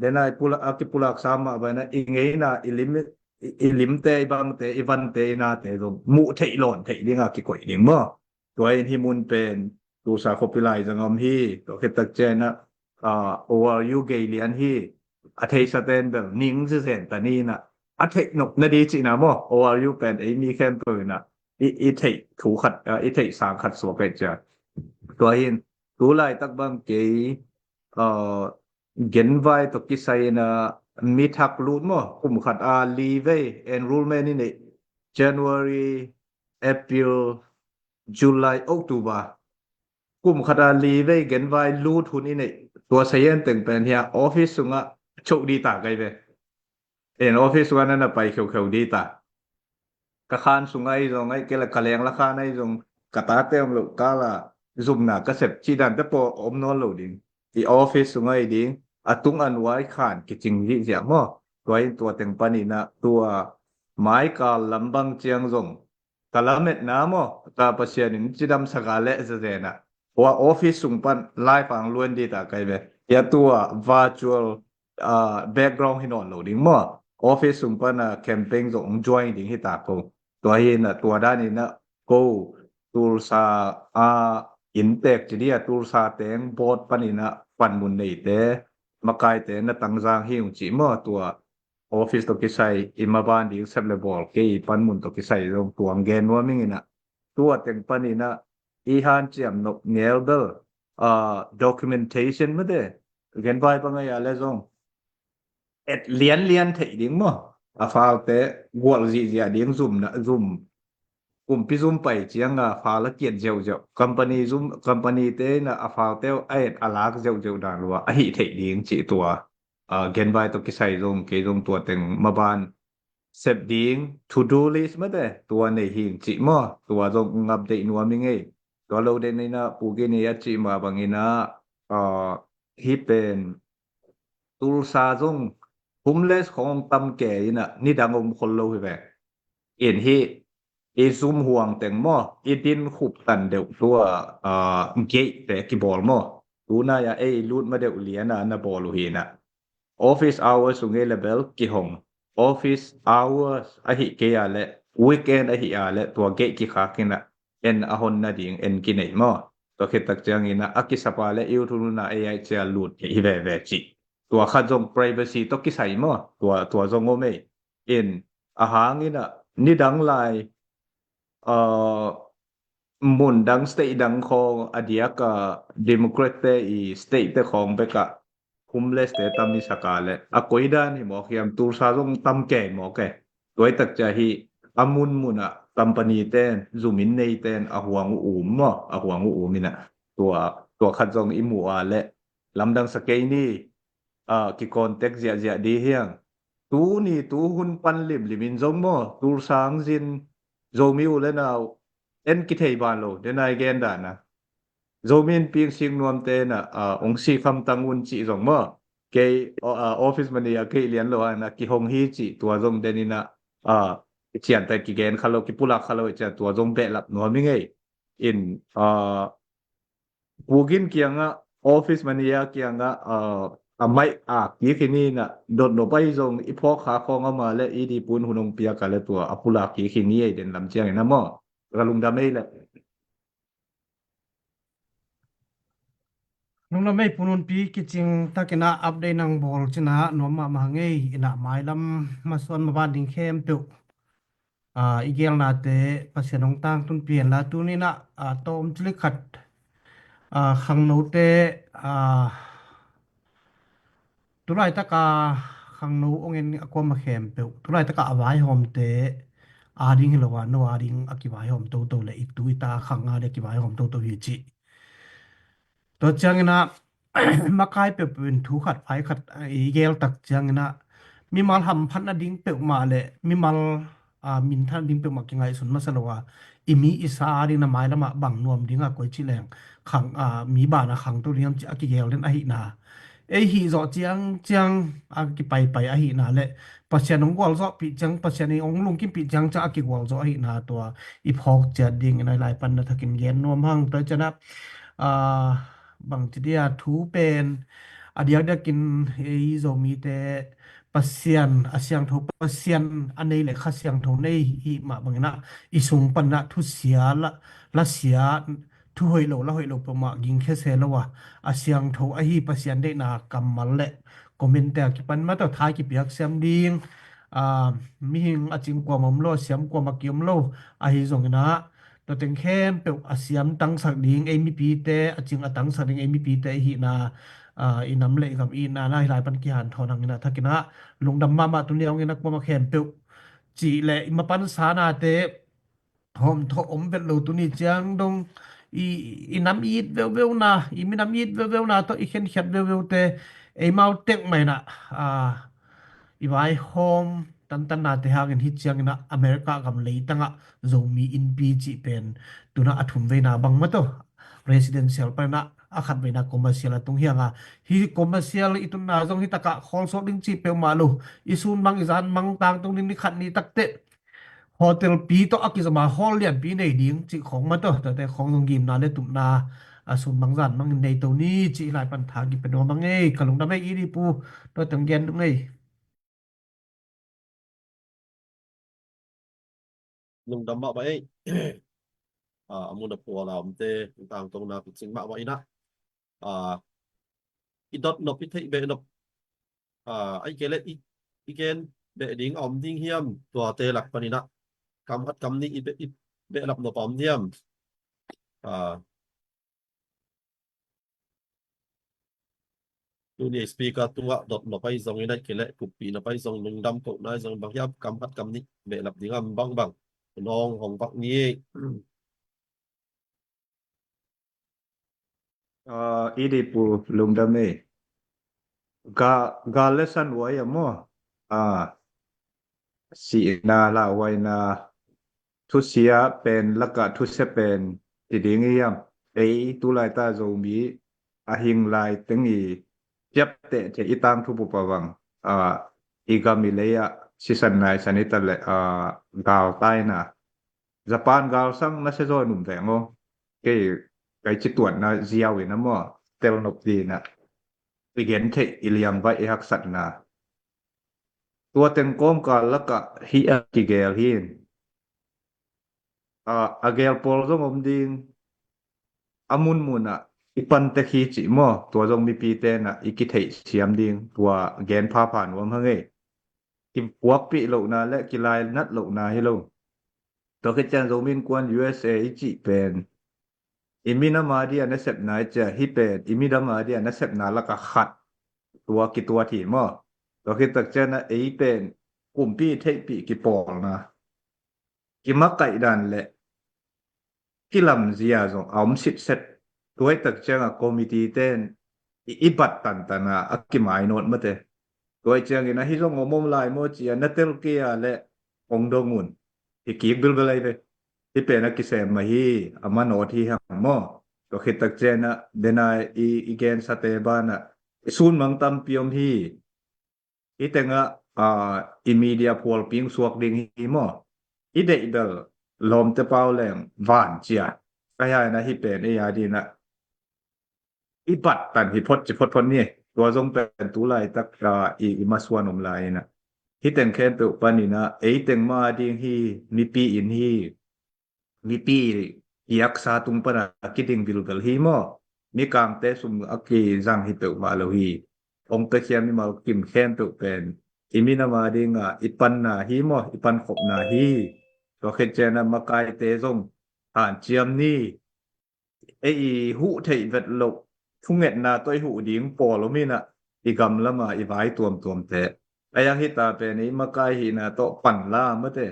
Dena i pula-, a kipulaksa mah bangin ah i ngeina, i lim, i, i limte, i bangte, i vante, i nate zong muh theih lawn theih ding a kikoih ding maw? Tua in hih mun pen Tulsa khuapi lai zang om hi. Tua khit tak ciangin ah, ah, O R U gei lian hi. A theihsa ten bel ning zizen ta ni inah a theih nop na ding cihna maw? O R U pen ei mi khempeuh inah i, i theih thu khat, ah, i theih sang khat suak ahi ciang. Tua hin tu laitak bang kei, ah, genvai tawh kisai inah mi thak lut maw? Kum khat a li vei enrollment i neih, January, April, July, October. Kum khat a li vei genvai lut hun i neih. Tua sayen teng pen hiah office sungah choh ding ta kai ve. En office sungah na na pai kheukheu ding ta. Ka khan sungah ahi zong, ahi kei le ka leng la khan ahi zong, ka tate om loh kal a zumna ka sep cih dante pawl om nawn lo ding. I office sungah ahi ding, a tung a nuai khan kicing ziahziah maw? Tua in tua teng panin ah tua maikal lam bang ciang zong ka lametna maw, ka Pasian in cidamsak a leh zazen ah, tua office sung pan live ang luan ding ta kai ve. Hiah tua virtual, ah, background hi nawn lo ding maw? Office sung pan a campaign zong hong join ding hi ta ko. Tua hi inah tua danin ah ko Tulsa a inntek ci ding a, Tulsa teng board panin ah panmun neite, makaite na tangzang hi ung cih maw? Tua office tawh kisai, i maban ding sep le bawl kei panmun tawh kisai zong tuang gen nuam ing inah, tua teng panin ah i hanciam nop ngel bel, ah, documentation mate, genvai bang a le zong et lianlian theih ding maw? A falte gualh zihziah ding, zumna, zum, kumpi zum pai cianga fal a kiat zeuhzeuh, company zum, company te in a falte a et a lak zeuhzeuh dan lua a hih theih ding cih tua, ah, genvai tawh kisai zong kei zong tua teng maban sep ding to do list mate tua nei hing cih maw? Tua zong ngap deih nuam i ngei. Tua lo den in a Pu Gin i a cih mah bangin a, ah, hih pen Tulsa zong homeless khong tam kei in a nidang om khol lo hi ve. In hih i zum huang teng maw, i din khup tan deuh tua, ah, gate te kibawl maw? Tunai a ei lut ma deuh lian a na bawl uh hi in a, office hours sung ei le bel kihong, office hours ahi kei a le weekend ahi a le tua gate kikhak in a, en a hon nading en kinei maw? Tua khit tak ciangin a, a kisap a le i ut hun a ei ai cia lut kei hi veve cih. Tua khat zong privacy tawh kisai maw? Tua, tua zong om ei. In a hang in a nidang lai, ah, mun dang state dang khong a diak a Democrat te i state te khong bek a homeless te tam i sak a le a koi dan hi mawk hiam? Tulsa zong tam kei mawk e. Tua i tak cia hi a munmun a company ten, zumin nei ten a huang uh um maw? A huang uh um in a tua, tua khat zong i muh a le lamdang sa kei ni, ah, ki contact ziahziah di hiang. Tuni tu hun pan limlim in zong maw, Tulsa ang zin Zomi u le nau en kithei ban lo, den ai gen dan a. Zomi in ping sing nuam te na, ah, ong si kham tang un cih zong maw. Kei, o-, ah, office mani a kei lian lo a na kihong hi cih tua zong den in a, ah, cian ta kigen kha lo, kipulak kha lo i cia tua zong behlap nuam i ngei. In, ah, Pu Gin kiangah, office mani a kiangah, ah, a mic a kik hi ni na, dot no pai zong i phawk kha khong ama le i di pun hun ong piak a le tua a pulak kik hi ni ei den lam ciangin a maw? Ka lungdam ei le. Lungdam ei Pu Nunpi, kicing takin a update nang bawl cin a nuam mahmah ngei. In a mailam masuan maban ding khempeuh, ah, i gelnate Pasian hong tangtun pian la. Tuni in a, ah, tawm cilik khat, ah, khangnote, ah, tulaitak a khangno ong en a kuama khempeuh, tulaitak a a vaihawmte a ding hi lo a, no a ding a kivaihawm toto le i tu i ta a khang a ding a kivaihawm toto hi cih. Tua ciangin a makai peuhpeuh in thu khat phai khat, ah, i gel tak ciangin a mimal hamphatna ding peuhmah le mimal, ah, minthanna ding peuhmah kingaihsun masa lo a, i mi i sa a ding na mailam ah bang nuam ding a koi ci leng khang, ah, mi ban a khangto ding hiam ci a kigel den ahihna. Ei hih zawh ciangciang a kipaipai ahihna le Pasian hong gualzawhpih ciang, Pasian in hong lungkimpih ciangciang a kigualzawh ahihna tua i phawk ciat dingin a i lai pan na thakin gen nuam hang. Tua ciangin a, ah, bang ci dia thu pen a diakdiakin ei Zomite Pasian a siangtho, Pasian a nei le Kha Siangtho nei i hih mah bangin a i sung pan a thusia, la, lasia, thu hoih lo, la hoih lo peuhmah gingkhia se lo a, a siangtho ahi Pasian deihna kammal le comment te a kipan mah tawh tha kipiak siam ding, ah, mihing a cing kuamah om lo, a siam kuamah ki-om lo, ahi zongin a, tua teng khempeuh a siam tangsak ding ei mipite, a cing a tangsak ding ei mipite i hihna, ah, i nam le i gam i hihna na hi lai pan kihanthawn hangin a thakin a lungdam mahmah. Tuni a hong en a kuamah khempeuh cih le i mapan sanate hawmthawh om vet lo, tuni ciang dong i, i nam i it veuveuna, i minam i it veuveuna tawh i khenkhiat veuveute eimau tek mah in a, ah, i vaihawm tantannate hangin hih ciangin a America gam leitangah Zomi Innpi cih pen tuna a thum veina bang mah tawh residential pan a, a khat veina commercial a tung hi hang a, hih commercial i tunna zong hih takah khawlsawk ding cih peuhmah lo, i sun mang i zan mang tangtung ding ni khat ni takteh hotel pi tawh a kizom a hall lianpi nei ding cih khawng mah tawh, tuate khawng zong gimna le tupna a sun mang zan mang in nei to ni cih hi lai pan tha kipia nuam hang ei. Ka lungdam ei i di pu, tua teng gen ding ei. Lungdam mahmah ei. Ah, a mun a phual a omte tangtungna kicing mahmah in a, ah, i dot nop, i theih beh nop, ah, ahih kei leh i, i gen beh ding a om ding hiam? Tuate lak panin a kam khat kam nih i beh, i behlap nop a om hiam? Ah, tuni speaker tungah dot na pai zong in a kileh kuppih na pai zong lungdam koh nai zong bang hiam kam khat kam nih behlap ding am bangbang nong hong bak ni. Ah, i di pu lungdam ei. Ga, ga lesson wai a maw. Ah, sihna lauhuaina thusia pen laka thusia pen ti ding i hiam. Ei tulaita Zomi a hing lai teng i piapteh te i tangthu pupa bang. Ah, i gam i lei ah sisan naisan i ta le, ah, galtaina. Japan galsang na se zaw num veng aw. Kei kai ci tuanna ziau in a maw telnop dina i gen theih i liam baih i haksatna. Tua teng kawmkal lakah hih a kigel hi. A, a gel pawl zong om ding. A munmunah i pantek hi cih maw, tua zong mipi tenah i kitheih siam ding, tua gen phapha nuam hang ei. Kipuakpih lohna le kilainat lohna hi lo. Tua khit ciang Zomi Innkuan U S A i cih pen i minam a dia nasepna i cia hi pen i minam a dia nasepna laka khat. Tua kituat hi maw. Tua khit tak ciangah ei pen kumpi theihpih kipawlna kimakaih dan le kilamzia zong a om sitset. Tuai tak ciangah committee ten i, i bat tantana a kimainawt mate. Tuai ciangin ahi zong om om lai maw cia na tel kei a le hong dong un. Hi kik bilbel ai ve. Hi pen a kisem mah hi a manawt hi hang maw. Tua khit tak ciangah dena i, i gensate banah i sunmang tampi om hi. Hi tengah, ah, i media phualping suak ding hi maw. I deih bel lawmte pau leng van cia. Ka hiaina hi pen ei a dinah i bat tan hi phot ci phot phot ni. Tua zong pen tu laitak, ah, i, i masuan om lai inah hi teng khempeuh paninah ei teng ma ding hi. Mipi in hi. Mipi kiaksa tung pana a kiding bilbel hi maw. Mikangte sum a kizang hi peuhmah lo hi. Hong piakhia mimal kim khempeuh pen i minam a dinga i panna hi maw, i pankhopna hi. Tua khit ciangah makaite zong hanciam ni. Ei i huh theih vet loh thungetna tawh i huh ding pawl om inah i gam lama i vai tuamtuamte. Ei ang hita pen i makai hihna tawh panla mate.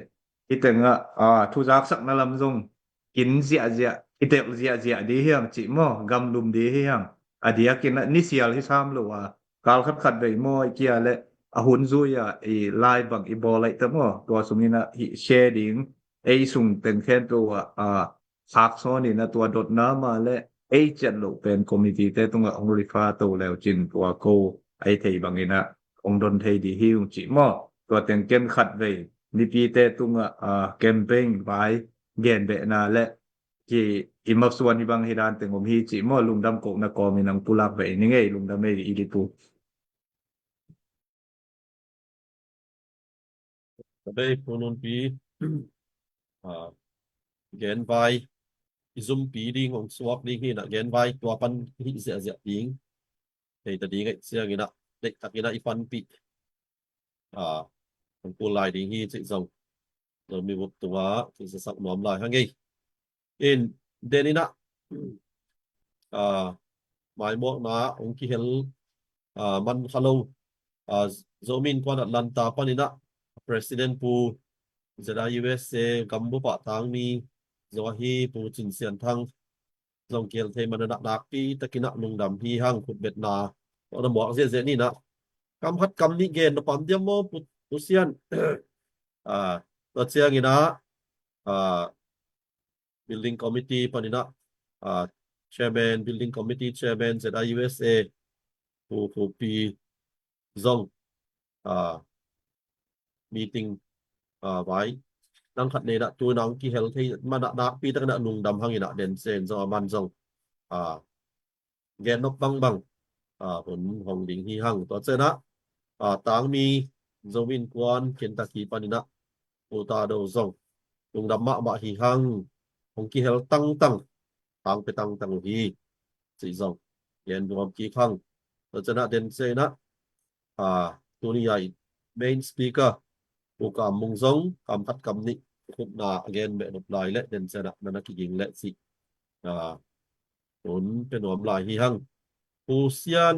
Hi tengah, ah, thuzaksak na lam zong kin ziahziah, i telh ziahziah di hiang cih maw, gamlum di hiang. A diakin ah nisial hi sam lo a kal khatkhat vei maw i kia le a hun zui a i lai bang i bawl aih ta maw. Tua sungin ah hih share ding ei sung teng khempeuh ah, ah, khak sawn inah tua dotna mah le ei ciat loh pen committee te tungah hong refer to leu cin tua ko ai thei bangin ah hong don thei di hi ung cih maw. Tua teng ken khat vei mipite tungah, ah, campaign vai genbehna le ki i masuan hi bang hi dan teng om hi cih maw. Lungdam kohna kawmin ang pulak vei ning ei. Lungdam ei i dipu. Ka bei phununpi, ah, genvai i zumpi ding hong suak ding hi inah genvai tua pan hih ziahziah ding. Hei ta ding aih ciangin ah deihtakin ah i panpih, ah, hong kul lai ding hi cih zong Zomi Bup tungah kisasak nuam lai hang ei. In den inah, ah, maimuakna hong kihel, ah, man kha lo, ah, Zomi Innkuan Atlanta paninah President Pu Z I U S A gambupah tangmi zong ahi Pu Cin Sian Thang zong kihel thei mana nakpi takinah lungdam hi hang. Khutbetna tawh na muak ziahziah ninah kam khat kam nih gen na pam diam maw Pu, Pu Sian. Ah, tua cianginah, ah, building committee paninah, ah, chairman, building committee chairman Z I U S A Pu Khupi zong, ah, meeting, ah, vai nang khat nei dah tu nang kihel thei mana nakpi tak na lungdam hang inah den sen zong a man zong, ah, gen nop bangbang, ah, hun hong ding hi hang. Tua cianah, ah, tangmi Zomi Innkuan Kentucky paninah Pu Ta Do zong lungdam mahmah hi hang. Hong kihel tangtang, tangpi tangtang uh hi cih zong gen nuam kik hang. Tua cianah den senah, ah, tuni a i main speaker Pu Kam Mung zong kam khat kam nih khutna a gen beh nop lai le den senah na na kiging le cih a, hun pia nuam lai hi hang. Pu Sian,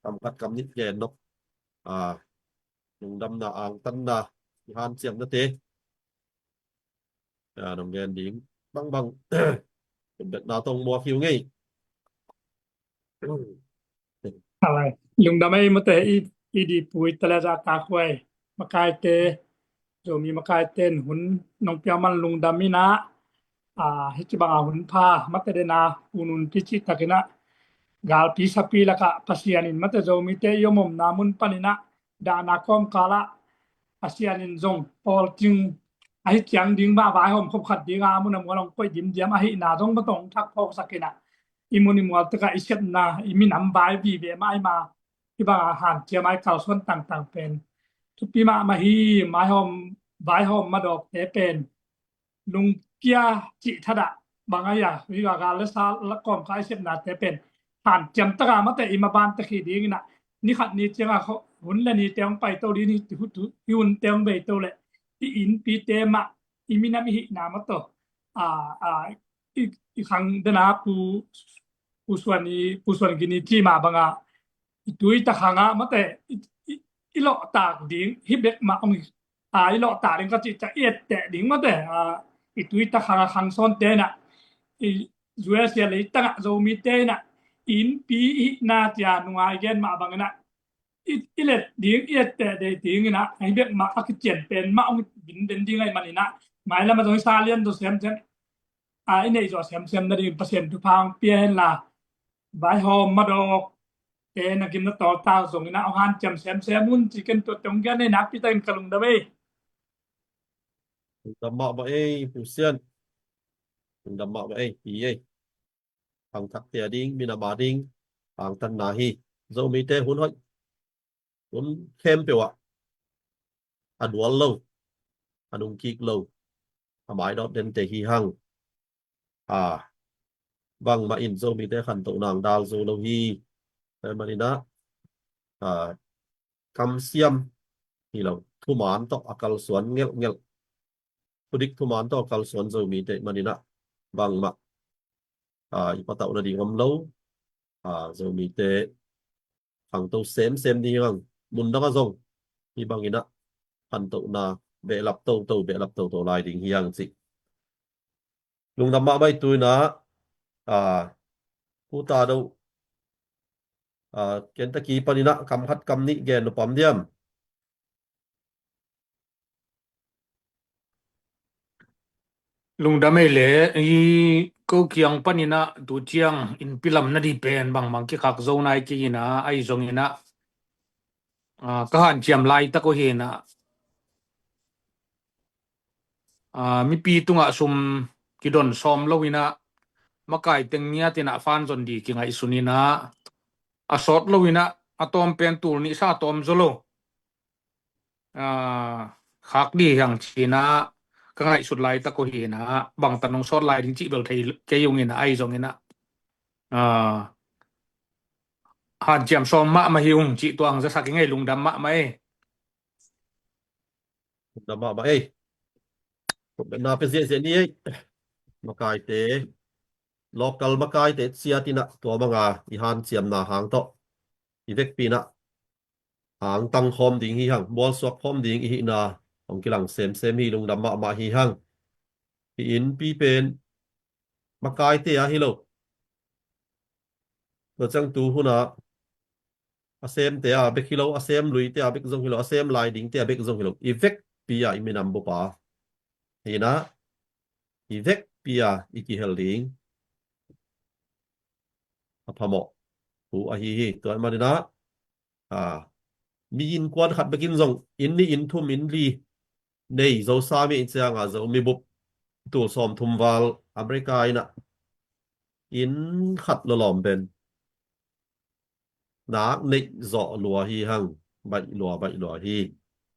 kam khat kam nih gen nop, a, lungdamna angtanna i hanciamnate, a, nong gen ding bangbang betna tawh muak hi ung ei. Alai, lungdam ei mate, i, i dipui tale za ta khuai. Makaite, Zomi makaite in hun nong pia man lungdam ina, a, hih ci banga hun pha mate dena, unun pici takina, galpi sapi laka Pasian in mate Zomite i omomna mun panina, dahna kawmkala Pasian in zong pawlcing ahi ciang ding mah vaihawm khop khat dinga a mun a mual hong koih dimdiam ahihna zong matong thak phawk sakina, i mun i mual taka i sepna, i minam vai vive mah ahi ma, hih banga hanciam a i kalsuan tangtang pen thupi mahmah hi. Maihawm, vaihawm madawkte pen lungkia cih thadah bang ahi a, hih a gal le sa la kawmkal i sepnate pen hanciam taka mate i maban takhi dingina, ni khat ni cianga hun le nite hong paito ding hi, hi hunte hong beito le i innpite mah, i minam i hihna mah tawh, a, a, i, i khang dena pu, pu suan i, pu suan gini ci mah banga i tui takhanga mate i, i, i lawhtak ding hi bek mah hong hi. A, i lawhtak ding ka cih ciang i etteh ding mate, a, i tui takhanga khangsawnte ina, i U S A leitanga Zomite ina, innpi i hihna cia nungai gen mah bangina i, i let ding, i etteh dei dingina, ahi bek mah a kician pen mah hong vin den ding ahi manina, mailam a zong i sa lian zaw semsem, a, i neih zawh semsem nading Pasian thupha hong pia henla, vaihawm madawk te na gim na tawltak zongina hong hanciam semsem un ci ken tuate hong gen nei nakpi takin ka lungdam ei. Lungdam mahmah ei, Pu Sian. Lungdam mahmah ei, pi ei. Khangthakte a ding, minam a ding angtanna hi. Zomite hun hoih, hun khempeuh ah a dual lo, a nungkik lo, a maidawt dente hi hang. A, bangmah in Zomite khantoh nang dal zo lo hi. Tua hi maninah, a, kamsiam hi lo, thuman tawh a kalsuan ngelhngelh, thudik thuman tawh a kalsuan Zomite maninah bangmah, a, i patauh nading om lo. A, Zomite khangto semsem ding hi hang, mundang a zong hi banginah khantohna behlap toto, behlap toto lai ding hi hang cih. Lungdam mahmah ei. Tuinah, a, Pu Ta Do, a, Kentucky paninah kam khat kam nih gen nop om diam? Lungdam ei le, i ko kiang paninah tu ciang innpi lam nading pen bangbang kikhak zo nai kei inah, ahi zonginah, a, ka hanciam laitak uh hinah, a, mipi tungah sum kidon sawm loinah, makai teng ngiatinah fan zon ding kingaihsun inah, a sawt loinah a tawm pen tul nih sa tawm zaw lo, a, khak ding hi hang cinah ka ngaihsut laitak uh hinah, bangtan hong sawt lai ding cih bel thei kei unginah, ahi zonginah, a, hanciam sawm mahmah hi ung cih tua hong zasak ing ei. Lungdam mahmah ei. Lungdam mahmah ei. Khutbetna pia ziahziah ni ei. Makaite, local makaite ciatinah tua banga i hanciamna hang tawh i vekpi inah angtang khawm ding hi hang, mualsuak khawm ding i hihna hong kilang semsem hi. Lungdam mahmah hi hang. Hih innpi pen makaite a hi lo, tua ciang tu hunah a semte a bek hi lo, a sem luite a bek zong hi lo, a sem lai dingte a bek zong hi lo, i vekpi a i minam bup a hinah, i vekpi a i kihel ding a phamawh thu ahi hi. Tua hi maninah, a, mi innkuan khat bekin zong inn nih, inn thum, inn li nei zo sam i hih cianga, Zomi bup tul sawmthum val America inah inn khat lawlawm pen nak neih zawh lua hi hang, baih lua, baih lua hi.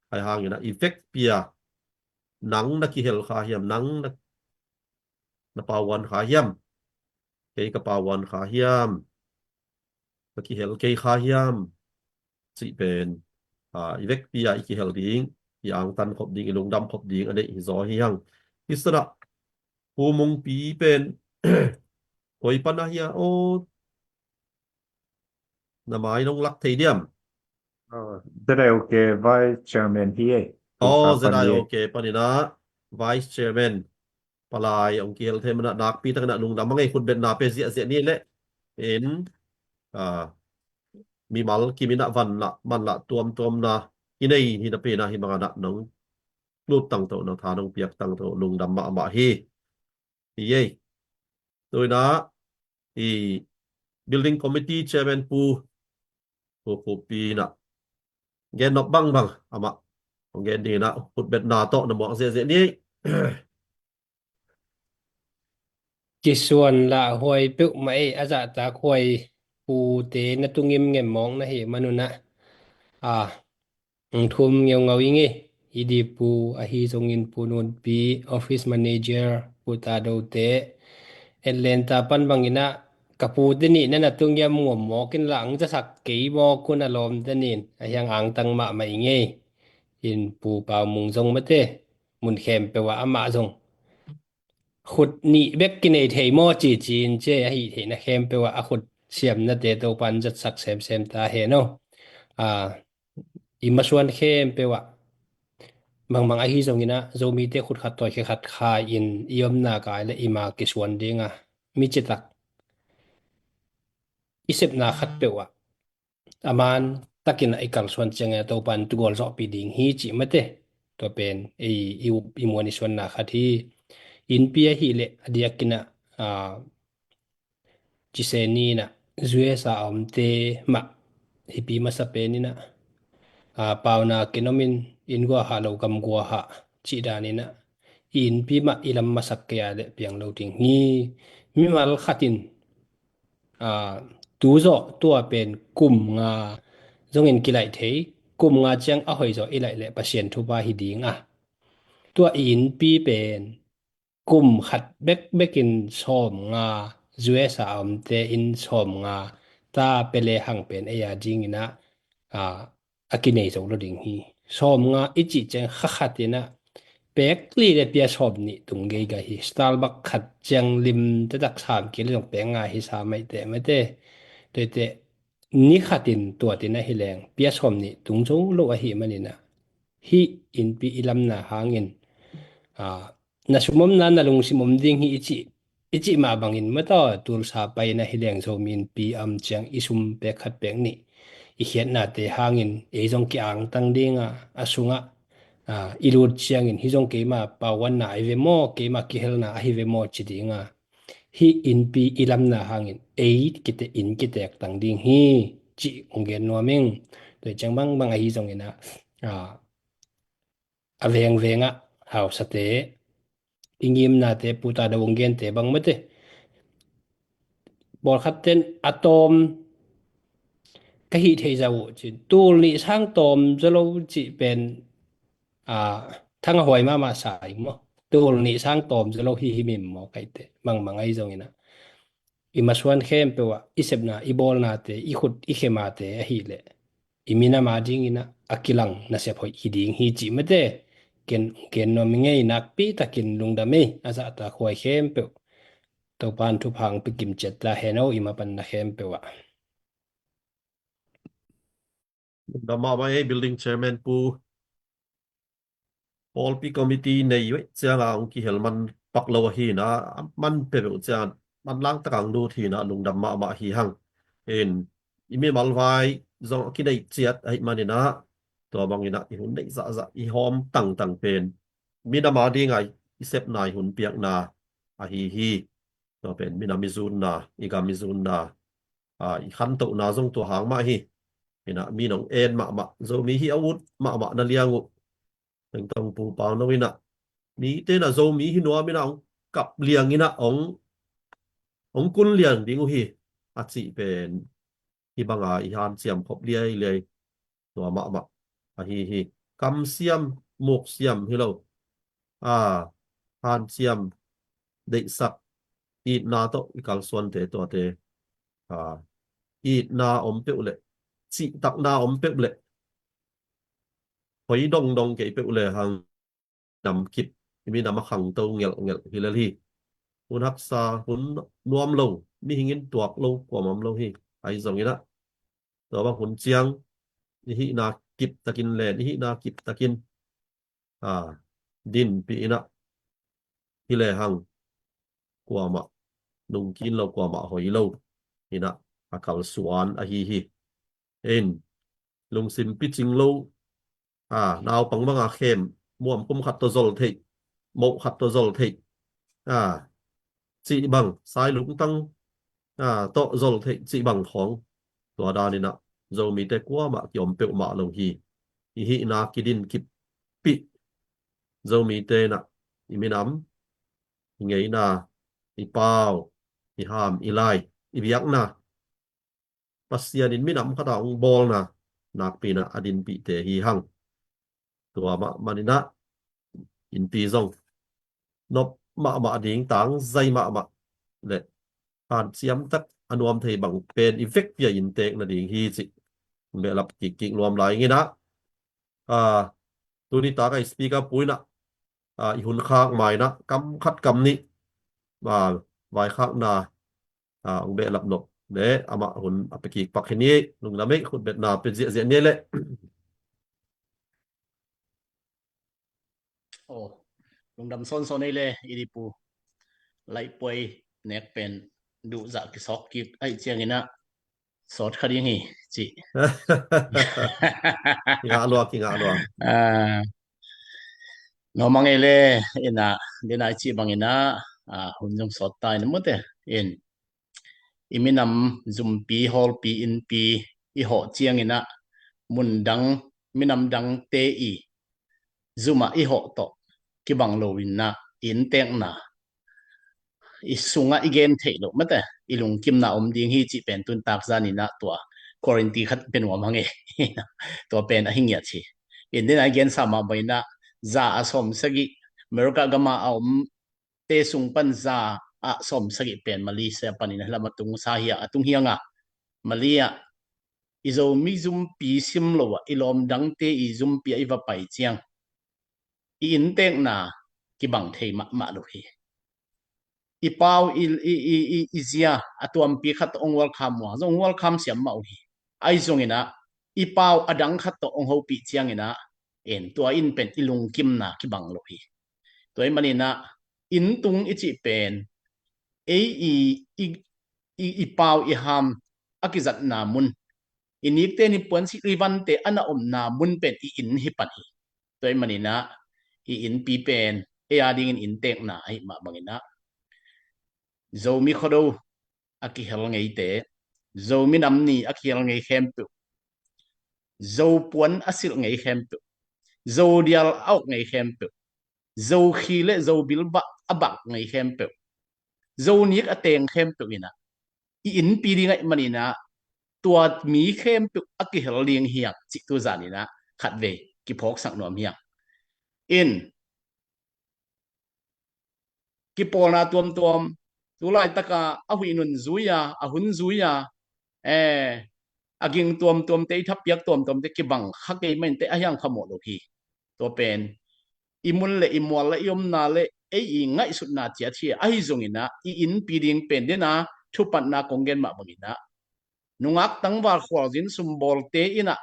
Ahi hanginah i vekpi a nang na kihel kha hiam, nang na, na pauan kha hiam, kei ka pauan kha hiam, ka kihel kei kha hiam cih pen, a, i vekpi a i kihel ding, i angtan khop ding, i lungdam khop ding a neih hi zaw hi hang. Hi sanah Pu Mungpi pen Koi pan a hia, aw, na mai nong lak thei diam? Oh, ZIOK Vice Chairman hi ei. Oh, ZIOK panin ah Vice Chairman palai ong kihel thei man ah nakpi takin ah lungdam a ngei, khutbetna pe ziahziah ni leh. In, ah, mimal kimin ah van lah man lah tuamtuamna i nei hi napi-in ah hih bangin ah nong lut tangto, nong tha nong piak tangto lungdam mahmah hi. Hi ei. Tu in ah i Building Committee Chairman Pu, Pu Khup in ah gen nop bangbang amah hong gen ding in ah khutbetna tawh na muak ziahziah ni ei. Kisuan lah huai peuhmah ei, a zahtak huai pute na tungim ngemmawk na hih man un ah, a, hong thum ngeungau i ngei. I di pu ahi zongin Pu Nunpi, Office Manager, Pu Tadote, Atlanta pan bangin ah ka pute nih na na tungim ngemmawk in lah ang zasak kei mawk un a lawmte nih a hiang angtang mahmah i ngei. In Pu Pau Mung zong mate, mun khempeuh ah amah zong khut nih bek kinei thei maw cici in ci ei, ahi theihna khempeuh ah a khut siamnate Topa'n zatsak semsem ta hen aw. A, i masuan khempeuh ah bangbang ahi zongin ah Zomite khut khat tawi khe khat khai in i omna kai leh i ma kisuan ding a, mi citak i sepna khat peuh ah a man takin ah i kalsuan ciangin ah Topa'n tu gualzawhpih ding hi cih mate. Tua pen ei i up i muan i suanna khat hi. Innpi ahih leh a diakin ah, a, cise ni in ah U S A a omte mah hipi masa pen in ah, a, pauna kin om in, inn guahah lo gam guahah cih dan in ah i innpi mah i lam masak kei a leh piang lo ding hi. Mimal khat in, a, tu zawh tua pen kum nga zongin kilaih thei, kum nga ciang a hoih zawh i laih leh Pasian thupha hi ding a, tua i innpi pen kum khat bekbek in sawm nga, U S A a omte in sawm nga ta pia lehang pen ei a dingin ah, a, a kinei zo lo ding hi. Sawm nga i cih ciang kha khat in ah pek li leh pia sawm nih tung geige hi. Starbucks khat ciang lim taktak sam kei leh zong pek nga hi sa mai teh mate. Tuate ni khat in tuat in ahi leng pia sawm nih tung zo lo ahih manin ah hih innpi i lamna hangin, a, na sum omna na lungsim om ding hi i cih, i cih mah bangin mataw, Tulsa pai in ahi leng Zomi innpi a om ciang i sum pek khat pek nih i khiatnate hangin ei zong ki-angtang ding a, a sungah, a, i lut ciangin hih zong keima pauanna ahi ve maw, keima kihelna ahi ve maw ci ding a, hih innpi i lamna hangin ei kite, inn kiteek tang ding hi cih hong gen nuam ing. Tua ciang bangbang ahi zongin ah, a, a vengveng ah hausate, i ngimnate, Pu Tado hong gente bang mate, pawlkhat ten a tawm ka hih theih zah uh ci, tul nih sang tawm zaw lo cih pen, a, thang a huai mahmah sa ing maw. Tul nih sang tawm zaw lo hi hi mim maw kaite, mangmang ahi zongin ah i masuan khempeuh ah i sepna, i bawlnate, i khut i khemate ahih leh i minam a dingin ah a kilang nasep hoih hi ding hi cih mate. Ken, ken nuam i ngei, nakpi takin lungdam ei, a zahtak huai khempeuh Topa'n thupha hong pia kim ciat ta hen aw, i mapanna khempeuh ah. Lungdam mahmah ei, Building Chairman Pu. Pawlpi committee nei uh ciang a hong kihel man pak lo ahi na, man peuhpeuh ciang manlang tak a hong lut hi na, lungdam mahmah hi hang. In, i mimal vai zong a kineih ciat ahih manin ah, tua bangin ah i hun neih zahzah, i hawm tangtang pen minam a ding a i sepna, i hun piakna ahi hi. Tua pen minam i zunna, i gam i zunna, a, i khantohna zong tua hang mah hi. In ah mi nong en mahmah, Zomi hi a ut mahmah na liang uh. Tengtong Pu Pau No in ah mite na Zomi hi nuam in ah hong kap liang in ah hong, hong kun liang ding uh hi, a cih pen hih bang a i hanciam khop liailiai tua mahmah ahi hi. Kamsiam, muksiam hi lo, a, hanciam, deihsak, itna tawh i kalsuante tuate, a, itna om peuh leh, cihtakna om peuh leh, hoi dongdong kei peuh lehang nam kip, i minam a khangto ngelhngelh hi lel hi. hun haksa, hun nuam lo, mihing in tuak lo kuamah om lo hi. Ahi zongin ah tua bang hun ciang i hihna kip takin len, i hihna kip takin, a, dinpih in ah, hi lehang kuamah nungkin lo, kuamah hoi lo in ah a kalsuan ahi hi. In lungsim picing lo, a, naupang banga khem, muam kum khat tawh zol theih, moh khat tawh zol theih, a, cih bang, sai lungtang, a, tawh zol theih cih bang khawng, tua dan in ah Zomite kuamah kiom peuhmah lo hi. I hihna kidin kippih, Zomite in ah i minam, i ngeina, i pau, i ham, i lai, i biakna, Pasian in minam khat a hong bawlna nakpi in ah a dinpihte hi hang. Tua mah manin ah innpi zong nop mahmah ding, tangzai mahmah le hanciam tak, a nuam thei bang pen i vekpi-a inntek nading hi cih behlap kikkik nuam lai ing in ah, a, tuni tak a i speaker pu in ah, a, i hun khak ma in ah kam khat kam nih, a, vaikhakna, a, hong behlap nop le amah hun a pekik pak hi ni. Lungdam ei, khutbetna pe ziahziah ni ei le. Oh, lungdam sawnsawn ei le, i di pu. Laihpuai nek pen duhzah kisawk kik ahih ciangin ah sawt kha ding hi, cih. Kingah lua, kingah lua. Ah, nuam ing ei le, in ah, den a i cih bangin ah, ah, hun zong sawt ta in ah, mawte, in i minam zumpi, hawlpi, innpi i hawh ciangin ah, mun dang, minam dangte i zum ah i hawh tawh kibang lo in ah, i inntekna i sungah i gen theih loh, mate, i lungkimna om ding hi cih pen tun tak zan in ah tua Korinti khat pen nuam hang e. Tua pen a hi ngiat hi. In den a i gensa mah bangin ah, za a sawmsagih, America gam a a om te sung pan za a sawmsagih pen Malaysia panin ah hi lam a tungsa hi a, a tung hi hang a, Malaysia i Zomi zumpi sim lo ah, i lawm dangte i zumpi ah i va pai ciang, i inntekna kibang thei mahmah lo hi. I pau, i, i, i, i, i zia a tuampi khat tawh hong welcome uh a, zong welcome siam mah uh hi. Ahi zongin ah i pau a dang khat tawh hong hopih ciangin ah, en, tua in pen i lungkimna kibang lo hi. Tua ahih manin ah inntung i cih pen ei i, i, i, i pau i ham a kizatna mun, i nikte ni puan sih i vante a na omna mun pen i inn hi pan hi. Tua ahih manin ah i innpi pen ei a dingin inntekna ahih mah bangin ah, Zomi Khuado a kihel ngeite, Zomi Nam Ni a kihel ngei khempeuh, Zo puan a silh ngei khempeuh, Zo dial a awk ngei khempeuh, Zo khi le Zo bilbah a bak ngei khempeuh, Zo nik a teng khempeuh in ah i innpi ding ahih manin ah, tua mi khempeuh a kihel ding hi hang cih tu zan in ah khatvei kiphawksak nuam hi hang. In kipawlna tuamtuam, tu laitaka a huih nun zui a, a hun zui a, eh, a ging tuamtuamte, i thapiak tuamtuamte kibang kha kei mah in teh, a hiang phamawh lo hi. Tua pen i mun le i mual le i omna le ei i ngaihsutna ciat hi. Ahi zongin ah i innpi ding pen den a thupatna kong gen mah bangin ah, nungak tangval khualzin sumbawlte in ah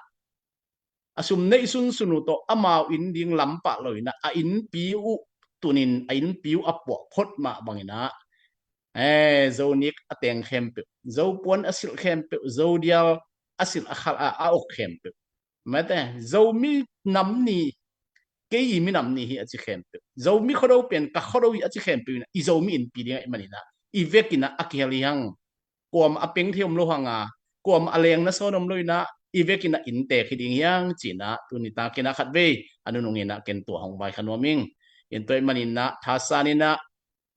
a sum neih sunsun uh tawh amau inn ding lampah lo in ah, a innpi uh tunin a innpi uh a puah phot mah bangin ah, eh, Zo nik a teng khempeuh, Zo puan a silh khempeuh, Zo dial a silh a khal a, a awk khempeuh, mate, Zomi Nam Ni, kei i minam ni hi a ci khempeuh, Zomi Khuado pen ka Khuado hi a ci khempeuh in ah, i Zomi innpi ding ahih manin ah i vekin ah a kihel hi hang. Kuamah a peng thei om lo hang a, kuamah a leng na sawn om lo in ah, i vekin ah inntek hi ding hi hang ci-in ah, tuni takin ah khatvei a nunung in ah ken tua hong vaikhak nuam ing. In tua ahih manin ah thasan in ah,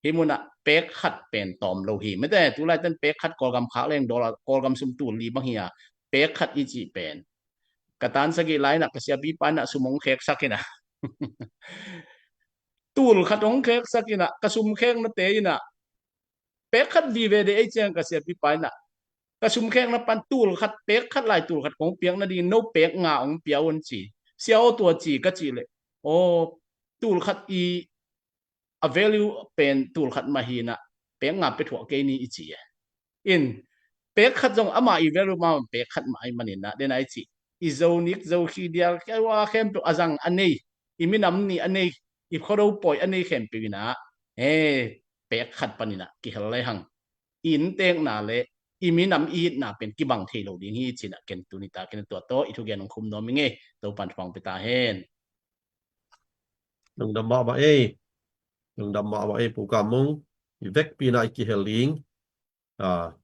hih mun ah pek khat pen tawm lo hi. Mate, tu laitakin pek khat Kawlgam khak leng dollar, Kawlgam sum tul li bang hi a, pek khat i cih pen ka tan sagih lai in ah ka siapipa in ah sum hong kheksak in ah, tul khat hong kheksak in ah, ka sum kheknate in ah, pek khat vive de ei ciang, ka siapipa in ah, ka sum khekna pan tul khat, pek khat lai tul khat kong piak nading, no pek nga hong pia un ci. Sia aw, tua ci ka cih leh, aw, tul khat i a value pen tul khat mah hi in ah, pek nga pia thuah kei ni i ci e. In pek khat zong ama i value mah pek khat mah ahih manin ah, den a i cih i zo nik zo khi dial keu a khempeuh a zang a nei, i minam nih a nei, i khuado pawi a nei khempeuh in ah, he, pek khat panin ah kihel lai hang. I inntekna le i minam i itna pen kibang thei lo ding hi ci-in ah ken tuni takin ah tua tawh i thugen hong khum nuam ing e. Topa'n thupha hong pia ta hen. Lungdam mahmah ei. Lungdam mahmah ei Pu Kam Mung. I vekpi-in ah i kihel ding, a,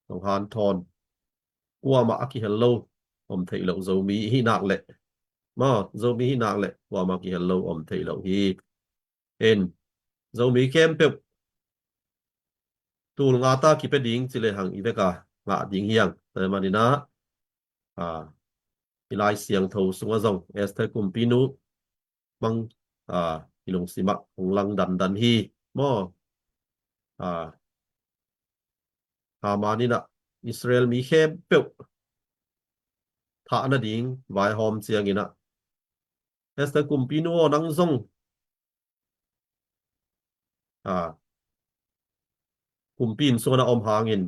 hong hanthawn. Kuamah a kihel lo om thei lo, Zomi hi nak leh, maw, Zomi hi nak leh kuamah a kihel lo om thei lo hi. In Zomi khempeuh tul nga ta kipia ding ci le hang i vek a ngah ding hi hang. Tua ahih manin ah, a, i Lai Siangtho sungah zong Esther kumpinu bang, a, i lungsim ah hong langdandan hi, maw. A, Haman in ah Israel mi khempeuh thah nading vaihawm ciangin ah, Esther kumpinu aw, nang zong, a, kumpi inn sungah na om hangin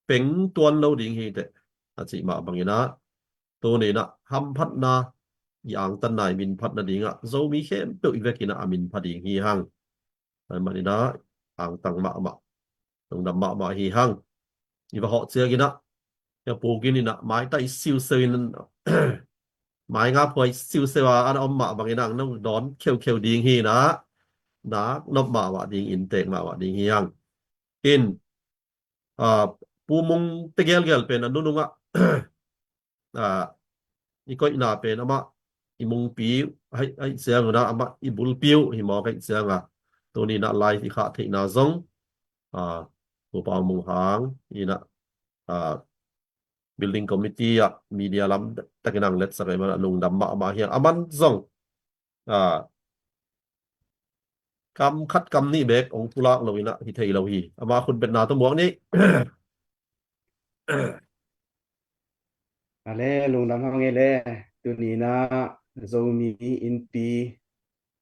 peng tuan lo ding hi teh, a cih mah bangin ah, tuni-in ah hamphatna, i angtanna i minphat nading ah Zomi khempeuh i vekin ah a minpha ding hi hang. Tua ahih manin ah angtang mahmah, lungdam mahmah hi hang. I va hawh ciangin ah, ya, Pu Gin in ah maitai siuseu in, mai nga phuai siuseu a an om mah bangin ah nang dawn kheukheu ding hi-in ah, nak nop mahmah ding, inntek mahmah ding hi hang. In, a, Pu Mung te gelgel pen a nunung ah, a, i koihna pen amah i mungpi uh ahih, ahih ciangin ah amah i bulpi uh hi mawk ahih ciangin ah, tuni-in ah live i khah theihna zong, a, Pu Pau Mung Hang in ah, a, building committee ah media lam takin ah hong letsak ahih manin ah lungdam mahmah hi hang. Aman zong, a, kam khat kam nih bek hong pulak lo-in ah hi thei lo hi. Ama khut betna tawh muak ni. A le, lungdam hang ei le. Tuni-in ah Zomi Innpi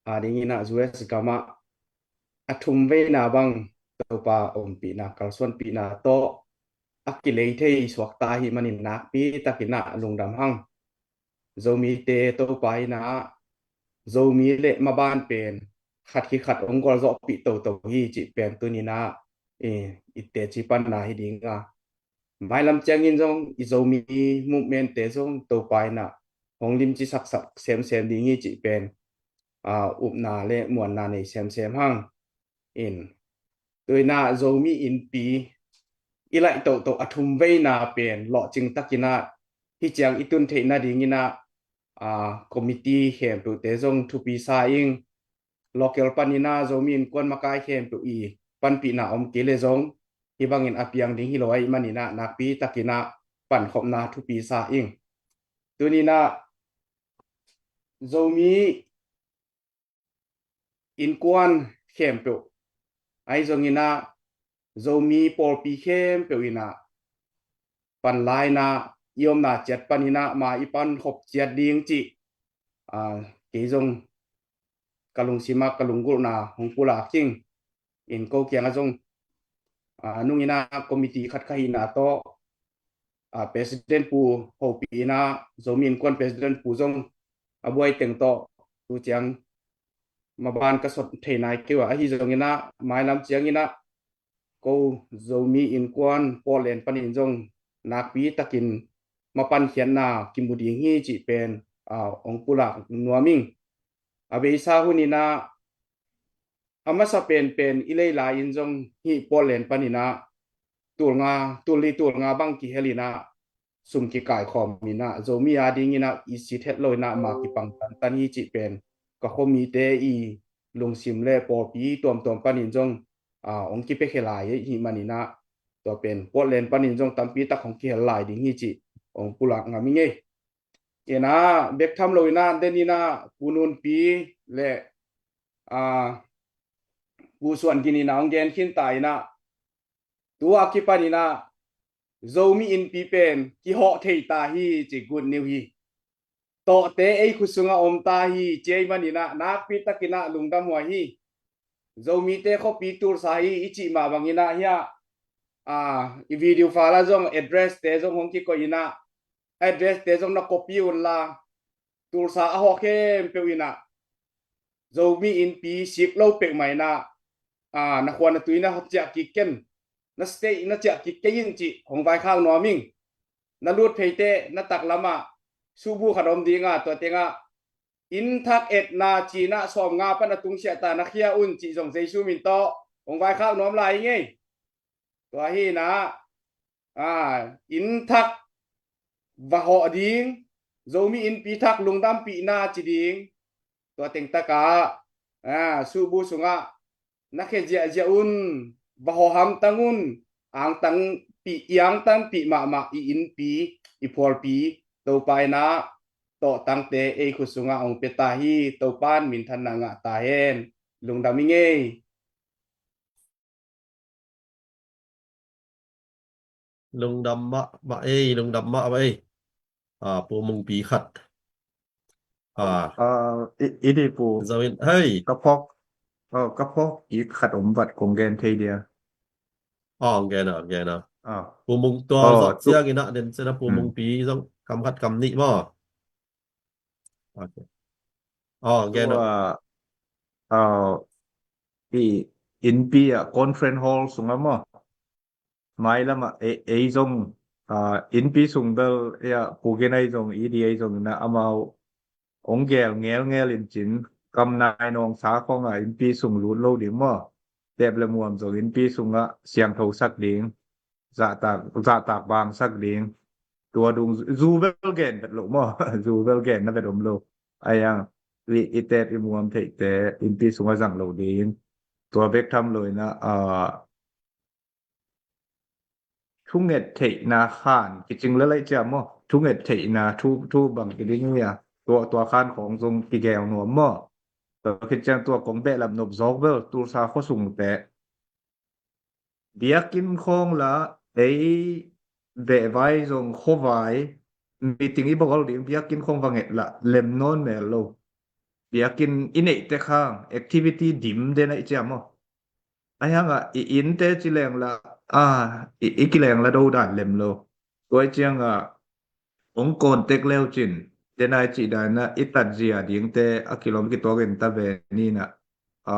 a dingin ah U S gam ah a thum veina bang Topa ompihna, kalsuanpihna tawh a kilei thei suak ta ahih manin nakpi takin ah lungdam hang. Zomite Topa in ah Zomi le maban pen khat khi khat hong gualzawhpih toto hi cih pen tuni-in ah i, i teci panna hi ding a, mailam ciangin zong i Zomi movement-te zong Topa in ah hong limci saksak semsem ding hi cih pen, a, upna le muanna nei semsem hang. In, tu-in ah Zomi Innpi i laih toto a thum veina pen lawhcing takin ah hih ciang i tun theih nadingin ah, a, committee khempeuhte zong thupi sa ing. Local panin ah Zomi Innkuan makai khempeuh i panpihna om kei le zong, hih bangin a piang ding hi lo ahih manin ah nakpi takin ah pankhopna thupi sa ing. Tuni-in ah Zomi Innkuan khempeuh, ahi zongin ah Zomi pawlpi khempeuh in ah panla-in ah i omna ciat panin ah ma i pankhop ciat ding cih, a, kei zong ka lungsim ah ka lunggulhna hong pulak ing. In ko kiangah zong, a, nungin ah committee khat ka hihna tawh, a, President Pu hopih in ah Zomi Innkuan President Pu zong a buai teng tawh tu ciang maban ka sot thei nai kei uh a, ahi zongin ah mailam ciangin ah ko Zomi Innkuan Portland panin zong nakpi takin mapankhiatna kimu ding hi cih pen, a, hong pulak nuam ing. A beisa hunin ah a masa penpen i lei lai-in zong hih Portland panin ah tul nga, tul li tul nga bang kihel in ah sum kikaikhawm in ah Zomi a dingin ah i sit het lo-in ah ma kipang tantan hi cih pen ka khuamite i lungsim le pawlpi tuamtuam panin zong, a, hong kipiakhia lai ahih manin ah tua pen Portland panin zong tampi tak hong kihel lai ding hi cih hong pulak ngam ing ei. In ah bek tham lo-in ah denin ah Pu Nunpi le, a, Pu Suan Gin in ah hong gen khin ta in ah, tu a kipanin ah Zomi Innpi pen kihawh thei ta hi ci, good news hi. Tawhte ei khut sungah om ta hi ci ahih manin ah nakpi takin ah lungdam huai hi. Zomite khuapi Tulsa hi i cih mah bangin ah hiah, a, i video file ah zong address te zong hong kikoih in ah, address te zong na copy un la, Tulsa a hawh khempeuh in ah Zomi innpi sik lo peuhmah in ah, a, na khua na tui na ciah kik ken, na state na ciah kik kei in cih hong vaikhak nuam ing. Na lut phei teh na taklam ah suhbu khat om ding a, tua teng ah inn thak etna ci-in ah sawmnga pan a tungsiah ta na khia un cih zong Jesu min tawh hong vaikhak nuam lai ing ei. Tua hi in ah, a, inn thak va hawh ding, Zomi innpi thak lungdampihna ci ding, tua teng tak ah, a, suhbu sungah na khia ziahziah un, va hawh hamtang un, angtangpih, i angtangpih mahmah i innpi, i phualpi Topa in ah tawhtangte ei khut sungah hong pia ta hi. Topa in minthanna ngah ta hen. Lungdam ing ei. Lungdam mahmah ei, lungdam mahmah ei. A, Pu Mungpi khat. A, a, i, i di Pu. Zawin, hei. Ka phawk, a, ka phawk i khat om vat kong gen thei dia. A, gen a, gen a. A. Pu Mung tua, a, zawh tu- ciangin ah den cen a Pu, hmm, Mungpi zong kam khat kam nih maw. Okay. A, gen a. Tua, a, i innpi ah conference hall sungah maw. Mailam ah ei, ei zong, a, innpi sung bel, ei a, Pu Gen ei zong, i di ei zong in ah amau hong gel ngelngel in cin, kam nai nawngsa khawng ah innpi sung lut lo ding maw. Tep le muam zong innpi sungah siangtho sak ding, zahtak, zahtak bang sak ding. Tua dung zu bel gen vet lo maw. Zu bel gen na vet om lo. Ai ang, i, i tep i muam theihte innpi sungah zang lo ding. Tua bek tham lo in ah, a, thunget theihna khan kicing lel lai ciam maw. Thunget theihna thu, thu bang kiding ia. Tua, tua khan khawng zong kigel nuam maw. Tua khit ciang tua kong behlap nop zawk bel Tulsa khuasungte biakinn khawng la, ei behvai zong khuavai, meeting i bawl ding biakinn khawng va nget la lem nawn mel lo. Biakinn i neihte khang activity dim den aih ciam maw. Ahi hangah i innte ci leng la, a, i, i kileng la do dan lem lo. Tua aih ciangah hong contact leu cin, tena i cih dan ah i tatzia dingte a kilawm kituak in ta ve ni in ah, a,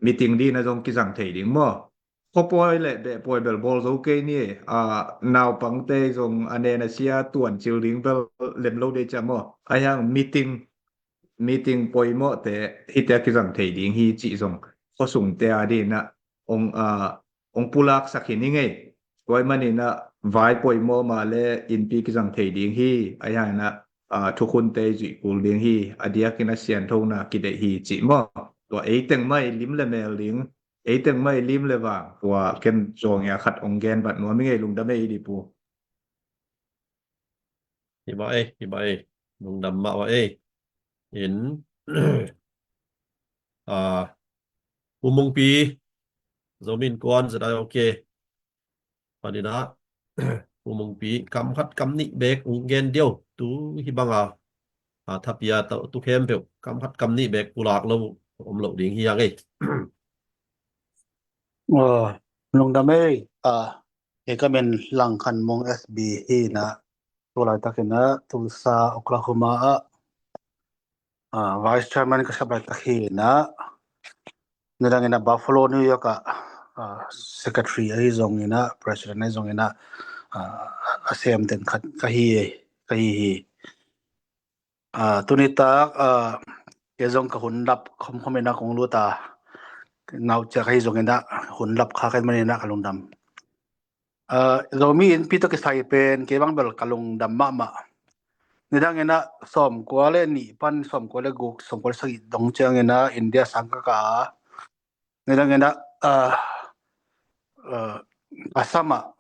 meeting ding ah zong kizang thei ding maw. Khuapawi le behpawi bel bawl zo kei ni, a, naupangte zong a nen a sia tuancil ding bel lem lo dei ciam maw. Ahi hang meeting, meeting poimawhte hite a kizang thei ding hi cih zong khuasungte a ding in ah hong, a, hong pulaksak hi ning ei. Tua ahih manin ah vai poimawh mah le innpi kizang thei ding hi, ahi hangin ah, a, thukhunte i zuih kul ding hi, a diakin a sianthona kideih hi cih maw. Tua ei teng mah i lim le mel ding, ei teng mah i lim le vang, tua ken zawng ia khat hong gen vat nuam ing ei, lungdam ei i di Pu. Hi mah ei, hi mah ei. Lungdam mah mah ei. In, a, Pu Mungpi, Zomi Innkuan Z I O K panin ah, Pu Mungpi kam khat kam nih bek hong gen diau, tu hi bang a, a, thapiakte tu khempeuh kam khat kam nih bek pulak lo om lo ding hi hang ei. A, lungdam ei, a, kei ka min Lang Khan Mung, S B hi in ah, tu laitakin ah Tulsa, Oklahoma ah, a, Vice Chairman ka sap laitak hi in ah, nidangin ah Buffalo, New York ah, a, Secretary ahi zongin ah, President ahi zongin ah, a, a sem teng khat ka hi, ka hi hi. A, tuni tak, a, kei zong ka hun lap khomkhom in ah kong lut a, ngau ciat ka hi zongin ah hun lap kha ka hih manin ah ka lungdam. A, Zomi innpi tawh kisai pen kei bang bel ka lungdam mahmah. Nidangin ah sawmkua le nih pan sawmkua le guk, sawmkua le sagih dong ciangin ah India sang ka kah a, nidangin ah, a, a, Assam ah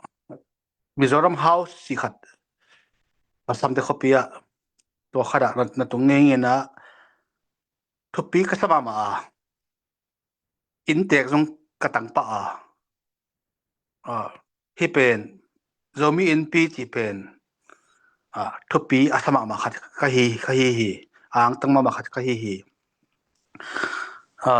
Mizoram House cih khat, Assamte khuapi ah, tua khat ah na, na tung ngei ngei in ah thupi ka sa mahmah a, inntek zong ka tang pah a, a, hih pen Zomi innpi cih pen, a, thupi a sa mahmah khat ka hi, ka hi hi, a angtang mahmah khat ka hi hi. A,